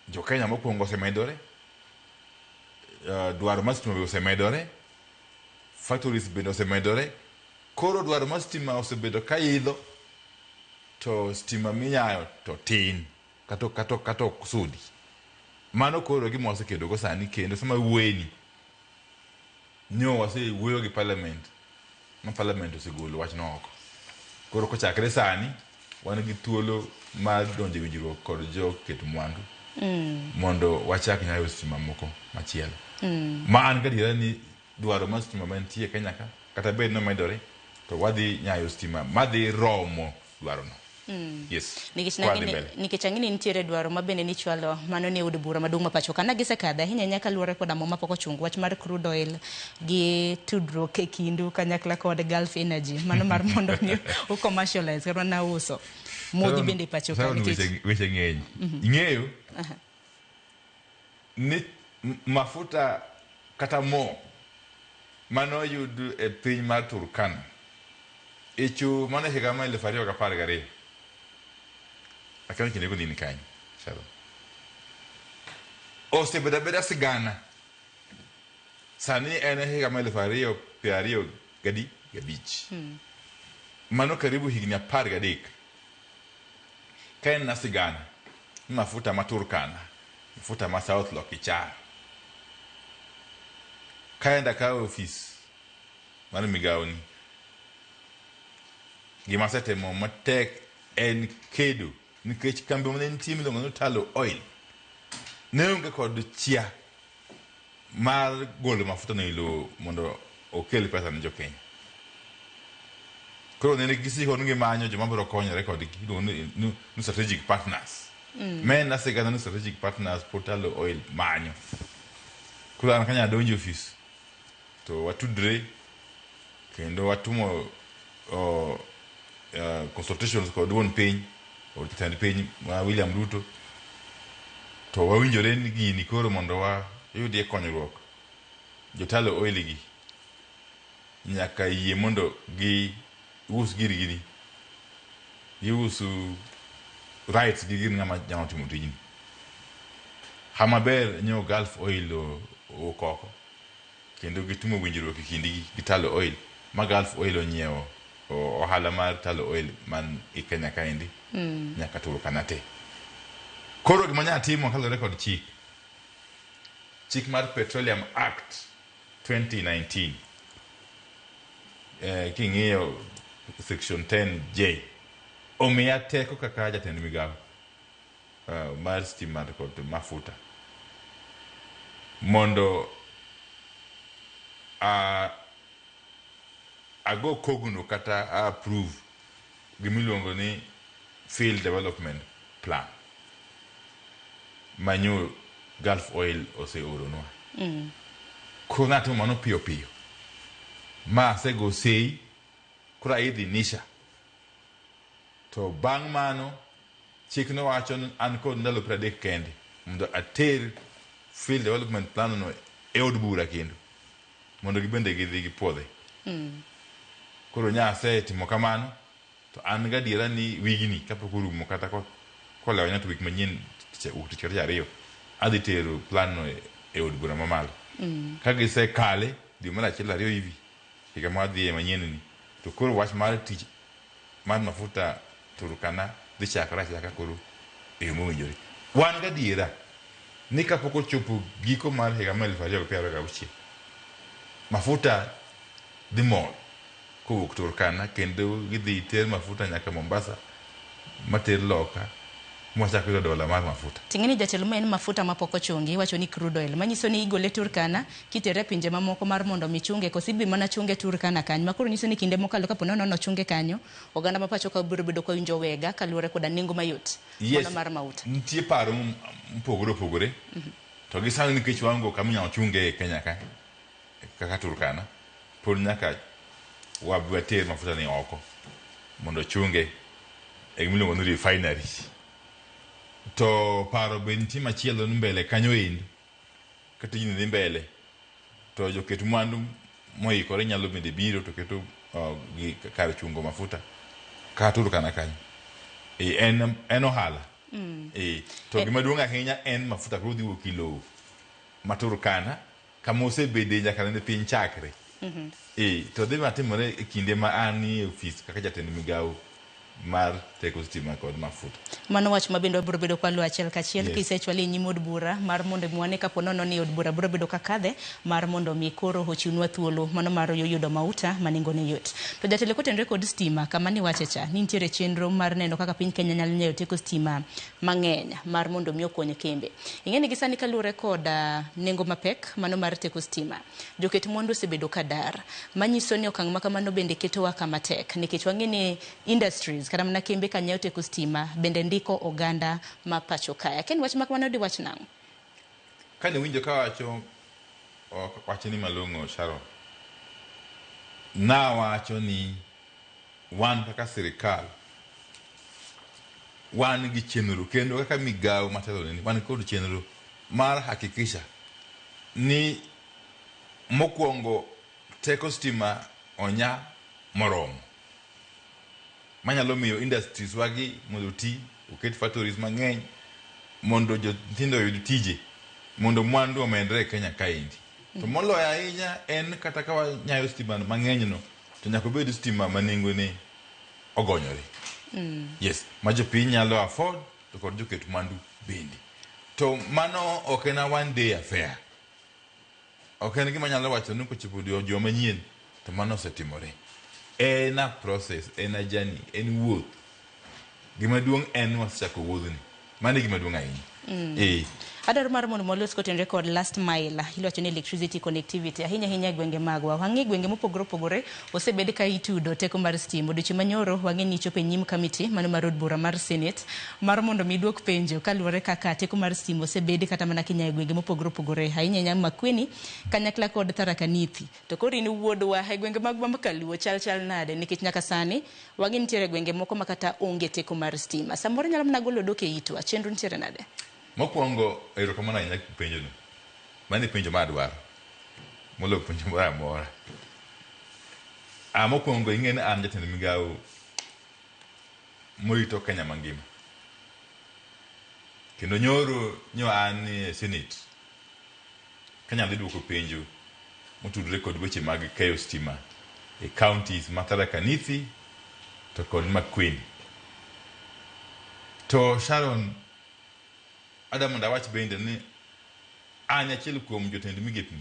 jo Kenya mokwongo osemedore, dwaro mar stima be osemedore, factories bende osemedore. Koro dwaro mar stima osebedo ka idho to stima minyayo to tin. kata kata kata ok sudi. Mano koro gima wasekedo go sani kendo sama wuoyeni nyo wasewuoyo gi parliament ma parliament osegolo wachno oko. Koro kochakre sani wan gi thuolo mar donjo e winjruok kod joket mwandu mondo wachak nyayo stima moko machielo. Ma an gadiera ni dwaro mar stima mantie e Kenya ka kata bed nomedore to wadhi nyayo stima madhi romo dwarono. Yes. Nikech Wadhi nang'e ni- mbele. nikech ang'e ni nitiere dwaro ma bende nichwalo mano ne od bura maduong' ma pacho ka na gisekadho ahinya ahinya kaluwore koda mo mapok ochung wach mar crude oil gi tudruok e kindu kanyakla kod Gulf Energy mano mar mondo mi u commercialize kata mana uso modhi Sharon- bende e pacho ka Sharon, nikech weche weche ng'eny. Ing'eyo ni mafuta kata mo manoyud e piny mar Turkana ichu mano e higa mar 2012. Akia ni kindego ne in kanye, Sharon. Osebedo abeda sigana. Sani en e higa mar 2025. Mano karibu higni 13. Ka en na sigana, ni mafuta ma Turkana, mafuta ma South Lokichar. Kaenda ka ofis mar migawoni, gima asetimo matek en kedo nikech kambi mane nitie miluongo ni Tullow Oil ne onge kod chia mar golo mafuta no e lowo mondo okel pesa ne jokenya. Koro nene gisiko ni gimanyo joma biro konyore kodgi iluongo ni strategic partners. Ma en asigana ni strategic partners pod Tullow Oil manyo. Koro an kanya adonjo e ofis to watudre kendo watimo consultations kod wuon piny od jatend piny ma William Ruto to wawinjore ni gini koro mondo wayudie konyruok jo Tullow Oil gi nyaka yie mondo gi us girgi ni gius rights gi gin ng'ama nyalo timo tijni. Hama ber nyo Gulf Oil owuok oko kendo gitimo winjruok e kindgi gi Tullow Oil ma Gulf Oil onyiewo ohala mar Tullow Oil man e Kenya kaendi nyaka Turkana te. Koro gima nya timo kaluwore kod chik, chik mar Petroleum Act 2019 king'iyo section 10J omiya teko kaka jatend migawo mar stima to kod mafuta mondo ago kogno kata a approve gimiluongo ni field development plan manyo Gulf Oil oseoronwa. Koro natimo mano piyo piyo ma asego sei koro aidhinisha to bang' mano chik nowacho ni an kod ndalo 30 kende mondo ater field development plan no e od bura kendo mondo gibende gidhi gipuodhe. Koro nya asetimo kamano to an gadiera ni wigni kapok orumo kata kolewo nyaka wik manyien wuok tich kata tich ariyo adhi tero plan no e od bura mamalo. Ka gisekale dwe mar achiel ariyo hivi higa ma wadhiye manyien ni to koro wach mar tich mar mafuta Turkana dhi chakore achaka koro e yo mowinjore. Wan gadiera ni kapok ochopo giko mar higa mar 2026 mafuta dhi mol kowuok Turkana kendo gidhi ter mafuta nyaka Mombasa mater loka mwachak yudo dola mar mafuta. Ting'e ni jatelo ma en mafuta mapok ochungi iwacho ni crude oil manyiso ni igole Turkana kitere e pinje mamoko mar mondo mi chunge koso idhi mana chunge Turkana kanyo ma koro nyiso ni kinde mokalo kapo nono nochunge kanyo oganda ma pacho ka biro bedo kawinjo wega kaluwore koda nengo mayot Yes, mano mar mauta. nitie paro mopogore opogore to gi sani nikech waonge kama inyalo chunge e Kenya ka kaka Turkana pod nyaka water mafuta ni oko mondo ochunge e gimiluongo ni refinery. To paro be nitie machielo ni mbele kanyo endi ka tijni dhi mbele to joket mwandu moikore nyalo bende biro to keto gi kar chungo mafuta ka Turkana kanyo. En ohala. To gima duong' ahinya en mafuta koro dhi wuok e lowo ma Turkana kama osebede nyaka nene piny chakre. To dhi matimore e kinde ma an e ofis kaka jatend migawo mar teko stima kod mafuta. Mano wach ma bende wabiro bedo kwaluwo achiel kachiel. Yes. Kisechwale e nyim od bura mar mondo mi wane kapo nono ni od bura biro bedo kakadhe mar mondo mi koro ochiwnwa thuolo mano mar yudo mauta ma nengone yot. To jatelo kotenore kod stima kama niwache cha ni nitiere chenro mar neno kaka piny Kenya nyalo nyayo teko stima mang'eny mar mondo mi okony kembe. Ing'e ni gisani kaluwore kod nengo mapek mano mar teko stima, joket mwandu osebedo ka dar, manyiso ni okang' ma kamano bende ketowa kama tek nikech wang'e ni industries kata mana kembe ka nyayo teko stima bende ndiko oganda ma pacho kae. Akia ni wach ma kamano diwach nang'o? Kane winjo kawacho ok wachni malong'o Sharon, nawacho ni wan kaka sirikal wan gi chenro kendo kaka migawo matelo ni wan kod chenro mar hakikisha ni mokwongo teko stima onya moromo manyalo miyo industries wagi mondo oti, oket factories mang'eny mondo jothindo oyud tije, mondo mwandu omedre e Kenya kaendi. To moloyo ahinya en kata ka wanyayo stima mang'eny no, to nyaka obed stima ma nengone ogonyore. Yes, ma jopiny nyalo afford to kod joket mwandu bende. To mano ok en a one day affair. Ok en gima nyalo wacho ni kochopo juma manyien to mano osetimore. En a process, en a journey, en wuoth. Gima duong' en ni wasechako wuodhni. Mano e gima duong' ahinya. Adwaro mar mondo walos kotenore kod last mile, iwacho ni electricity connectivity, ahinya ahinya e gwenge magwa. Wang'e gwenge mopogore opogore osebed ka itudo teko mar stima. Odiochieng' manyoro wang'e ni ichopo e nyim kamiti mano mar od bura mar Senate mar mondo mi duok penjo kaluwore kaka teko mar stima osebed kata mana kinyayo e gwenge mopogore opogore, ahinya ahinya Makueni kanyakla kod Tharaka Nithi. To koro in wuodwa e gwenge magwa ma Kaluo chal chal nade? Nikech nyaka sani wang'e nitiere gwenge moko ma kata onge teko mar stima. Samoro nyalo mana golo odok e itwa. Chenro nitiere nade? Mokwongo, erokamano ahinya kuom penjono. Mano e penjo ma adwaro moloyo penjo moro amora. Mokwongo ing'e ni an jatend migawo morito Kenya mangima. Kendo nyoro nyo an e Senate kanyalo dhi duoko penjo motudore kod weche mag keyo stima e counties ma Tharaka Nithi to kod Makueni. To Sharon, adwa mondo awach bende ni an achiel kuom jotend migepni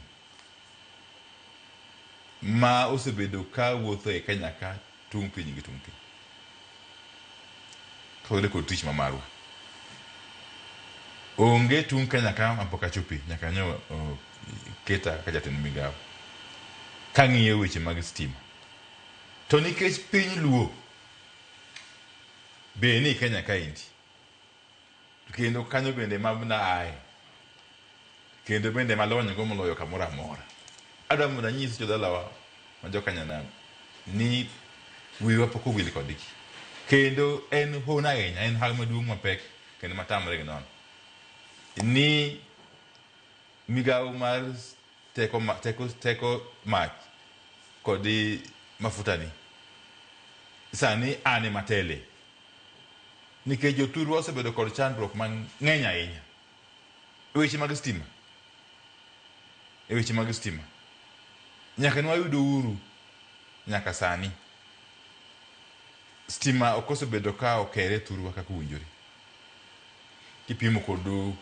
ma osebedo ka wuotho e Kenya ka tung' piny gi tung' piny kaluwore kod tich ma marwa. Onge tung' Kenya ka mapok achope nyaka nyo keta kaka jatend migawo kang'iyo weche mag stima. To nikech piny Luo be ni Kenya kaendi, kendo kanyo bende ma aye, kendo bende malony go moloyo kamoro amora. Adwa mondo anyis jodalawa ma jokanyanam ni wiwa pok owil kodgi. Kendo en hono ahinya, en hawi maduong' mapek kendo matamre gi nono. Ni migawo mar teko mach kod mafuta ni sani an ema tele. Nikech jothurwa osebedo kod chandruok mang'eny ahinya e weche mag stima. E weche mag stima. Nyaka ne wayud uhuru nyaka sani, stima ok osebedo ka okere thurwa kaka owinjore. Kipimo kod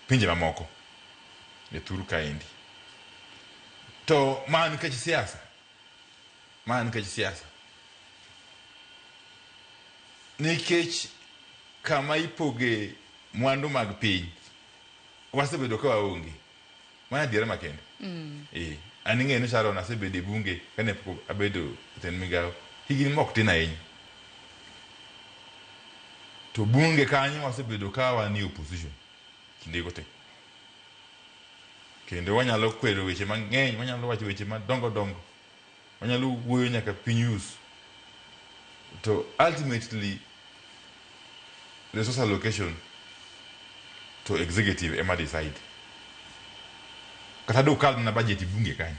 pinje mamoko e thur kaendi. To ma nikech siasa. Ma nikech siasa. Nikech kama ipoge mwandu mag piny wasebedo ka waonge. Mano adiera makende. An ing'eyo ni Sharon asebedo e bunge kane pok abedo jatend migawo higni mok tin ahinya. To bunge kanyo wasebedo ka wan e opposition kindego te. Kendo wanyalo kwedo weche mang'eny, wanyalo wacho weche madongo dongo, wanyalo wuoyo nyaka piny us. To ultimately resource allocation to executive ema decide. Kata dukal mana budget e bunge kanyo.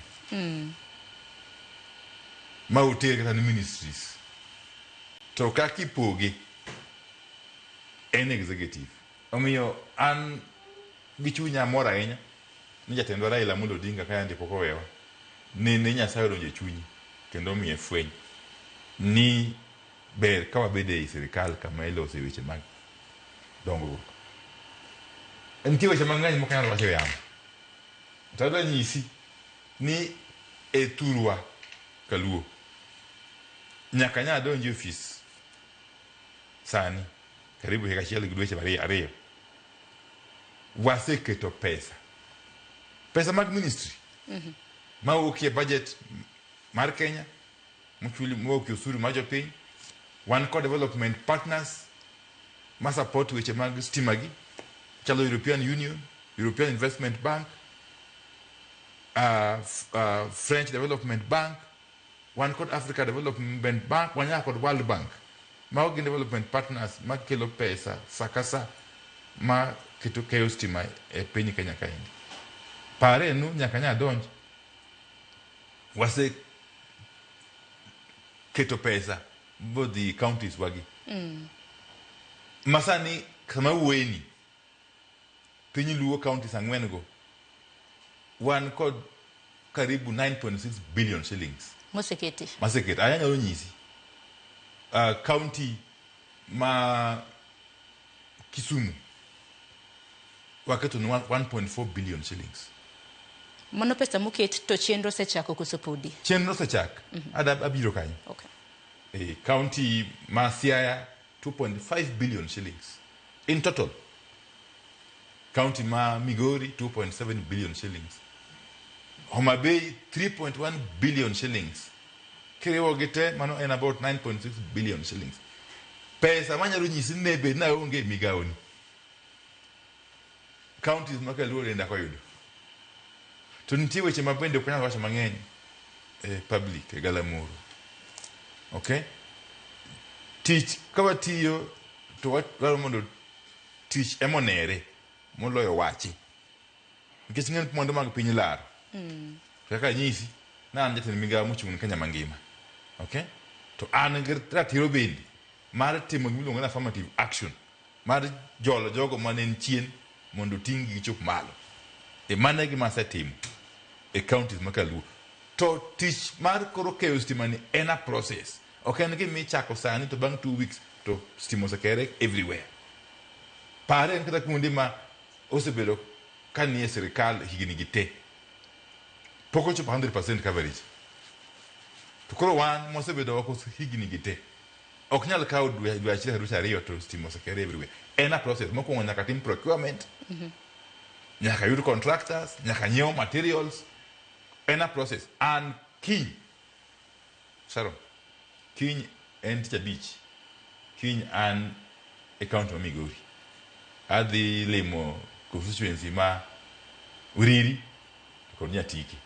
Ma oter kata ni ministries. To kaka ipoge en executive. Omiyo an gi chunya mor ahinya ni jatendwa Raila Amolo Odinga ka yande pok owewa, nene Nyasaye odonjo e chunye kendo omiye fweny ni Ber ka wabedo ei sirikal kama ilose weche mag dongruok. Nitie weche mang'eny mok anyal wacho e yamo. To adwa nyisi ni e thurwa kaluo nyaka nya donji e ofis sani karibu higa achiel gi dweche ariyo waseketo pesa pesa mag ministry mawuok e budget mar Kenya mochuli mowuok e osuru mar jopiny wan kod development partners ma support weche mag stima gi chalo European Union, European Investment Bank, French Development Bank, wan kod Africa Development Bank, wan nyaka kod World Bank. Mago gin development partners makelo pesa sa ka sa ma keto keyo stima e piny Kenya kaendi. Pare nu nyaka nya donj wase keto pesa bodhi counties wagi. Masani kama wuoyeni piny Luo counties ang'wen go wan kod karibu 9.6 billion shillings moseketi maseketi. Anyalo nyisi county ma Kisumu waketo ni 1.4 billion shillings. Mano pesa moket to chenro osechako koso podi? Chenro osechak. Ada abiro kanyo. Okay. County ma Siaya 2.5 billion shillings in total. County ma Migori 2.7 billion shillings. Homa Bay 3.1 billion shillings. Kiriwo gi te mano en about 9.6 billion shillings. Pesa manyalo nyisi ni ne bed na onge e migawoni. Counties ma kaluo denda koyudo. To nitie weche ma bende ok anyal wacho mang'eny e public e galamoro. Okay? Tich ka watiyo to wadwaro mondo tich emonere moloyo wachi. Nikech ng'eny mwandu mag piny laro. Kaka anyisi, na an jatend migawo mochung' ne Kenya mangima. Okay? To an gi ratiro bende mar timo gima iluongo ni affirmative action mar jolo jogo mane ni chien mondo oting' gi gichop malo. E mano e gima asetimo e counties ma kaluo. To tich mar koro keyo stima ni en a process. Ok en gima ichako sani to bang' 2 weeks to stima osekere everywhere. Pare en kata kuonde ma osebedo ka nie sirikal higni gi te. Pok ochopo 100% coverage. To koro wan mwasebedo oko higni gi te. Ok nyal kawo dwe achiel kata dweche ariyo to stima osekere everywhere. En a process. Mokwongo nyaka tim procurement, nyaka yud contractors, nyaka nyiew materials. En a process. And kiny, Sharon, kiny en tich abich. Kiny an e county ma Migori. Adhi limo constituency ma Uriri kod Nyatike.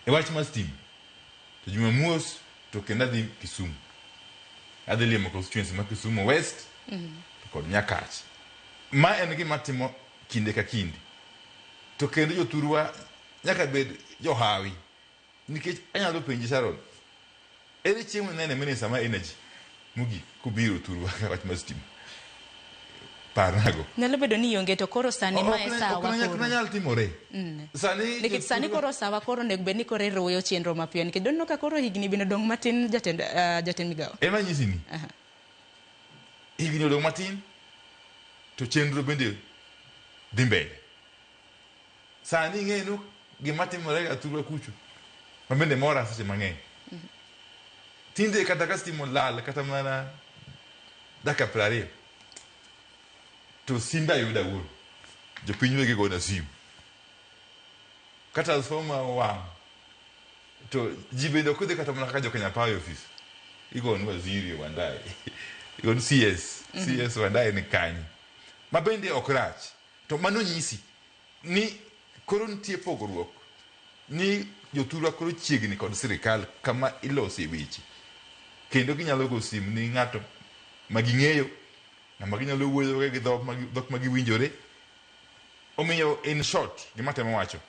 E wach mar stima, to Jumamos to kendo adhi Kisumu. Adhi limo constituency ma Kisumu West to kod Nyakach. Ma en gima timo kinde ka kinde. To kendo jothurwa nyaka bed johawi. Nikech anyalo penji Sharon, ere chieng' minene minister mar energy mogik kobiro thurwa ka wach mar stima? Parnago. Nyalo bedo ni ionge to koro sani ma e sawa Ok koro. nyal timore. Sani Nikech sani koro sawa koro onego bed ni koro iruyo chenro mapiyo nikech doneno ka koro higni bende odong' matin jatend migawo. Ema nyisi ni higni odong' matin to chenro bende dhi mbele. Sani ing'eyo gima timore ga thurwa kucho ma bende mora seche mang'eny. Tinde kata ka stima olal kata mana dakika 20 to simbe ayuda awuon. Jopiny wegi gona simu. Ka transformer owang' to ji bende ok odhi kata mana kaka jo Kenya Power e ofis. Igoni waziri Wandayi. Igoni CS. CS Wandayi ni kanye. Ma bende ok rach. To mano nyisi ni koro nitie pogruok ni jothurwa koro chiegni kod sirikal kama ilose weche. Kendo ginyalo go simu ni ng'ato ma ging'eyo, ng'ama ginyalo wuoyo gi dhok ma giwinjore. Omiyo in short, gima atemo wacho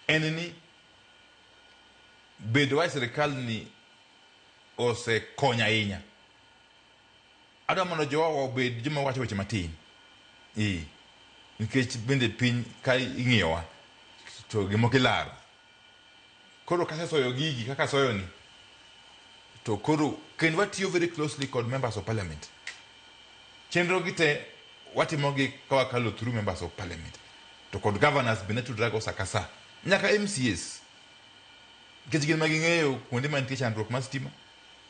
en ni bedo e sirikal ni osekonyo ahinya. Adwa mondo jowa obed joma wacho weche matin. Nikech bende piny ka ing'iyowa to gimoko ilaro. Koro kasesoyo gigi kaka asoyo ni To koro kendo watiyo very closely kod members of parliament. Chenro gi te watimogi ka wakalo through members of parliament. To kod governors bende tudra go sa ka sa. Nyaka MCAs. Nikech gin ma ging'eyo kuonde mantie chandruok mar stima,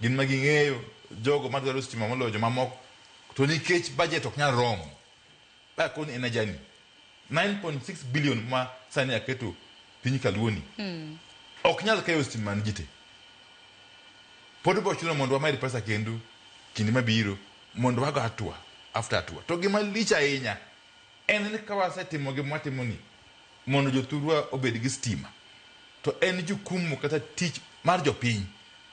gin ma ging'eyo jogo madwaro stima moloyo jomamoko. To nikech budget ok nyal romo. Akoni en ajani. 9.6 billion ma sani aketo piny kaluoni. Ok nyal keyo stima man ji te. Pod biro chuno mondo wamed pesa kendo kinde mabiro mondo wago hatua after hatua. To gima lich ahinya en ni ka wasetimo gima watimo ni mondo jothurwa obed gi stima to en jukumu kata tich mar jopiny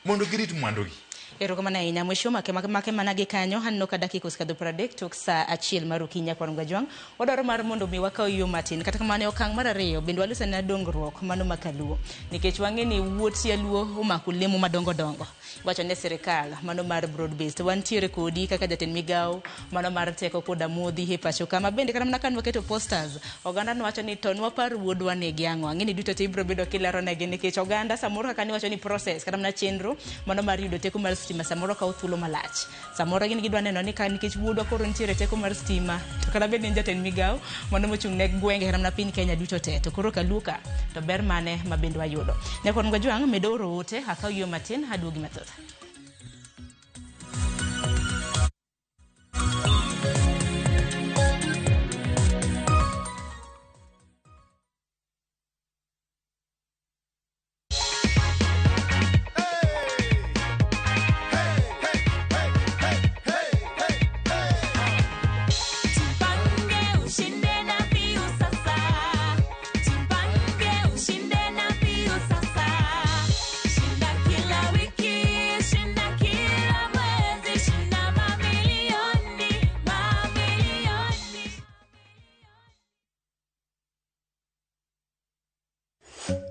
mondo girit mwandugi. Erokamano ahinya mheshimiwa make make mana gi kanyo aneno ka dakika osekadho 30 tok saa 1 mar okinyi kwa Gajwang'. Wadwaro mar mondo mi wakaw yo matin kata kamano e okang' mar ariyo bende walose na dongruok mano makaluo nikech wang'e ni wuot jaluo omako lemo madongo dongo iwacho ne sirikal mano mar broad based wantiere kodi kaka jatend migawo mano mar teko koda modhi e pacho kama bende kata mana ka nwaketo posters oganda nowacho ni to nwapar wuodwa nigi ang'o ang'e ni duto te ibiro bedo kilero negi nikech oganda samoro kaka niwacho ni process kata mana chenro mano mar yudo teko mar stima samoro kawo thuolo malach samoro gin gidwa neno ni ka nikech wuodwa koro nitiere teko mar stima to kata bed ni en jatend migawo mano mochung' ne gwenge kata mana piny Kenya duto te to koro kaluo ka to ber mane ma bende wayudo nyakwar Ngajwang' med oro ote akaw yo matin aduogi mathoth. Jipange ushinde na Piu sasa. Jipange ushinde na Piu sasa. Shinda kila wiki, shinda kila mwezi, shinda mamilioni, mamilioni.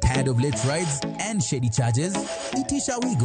Tired of late rides and shady charges? Itisha Wigo.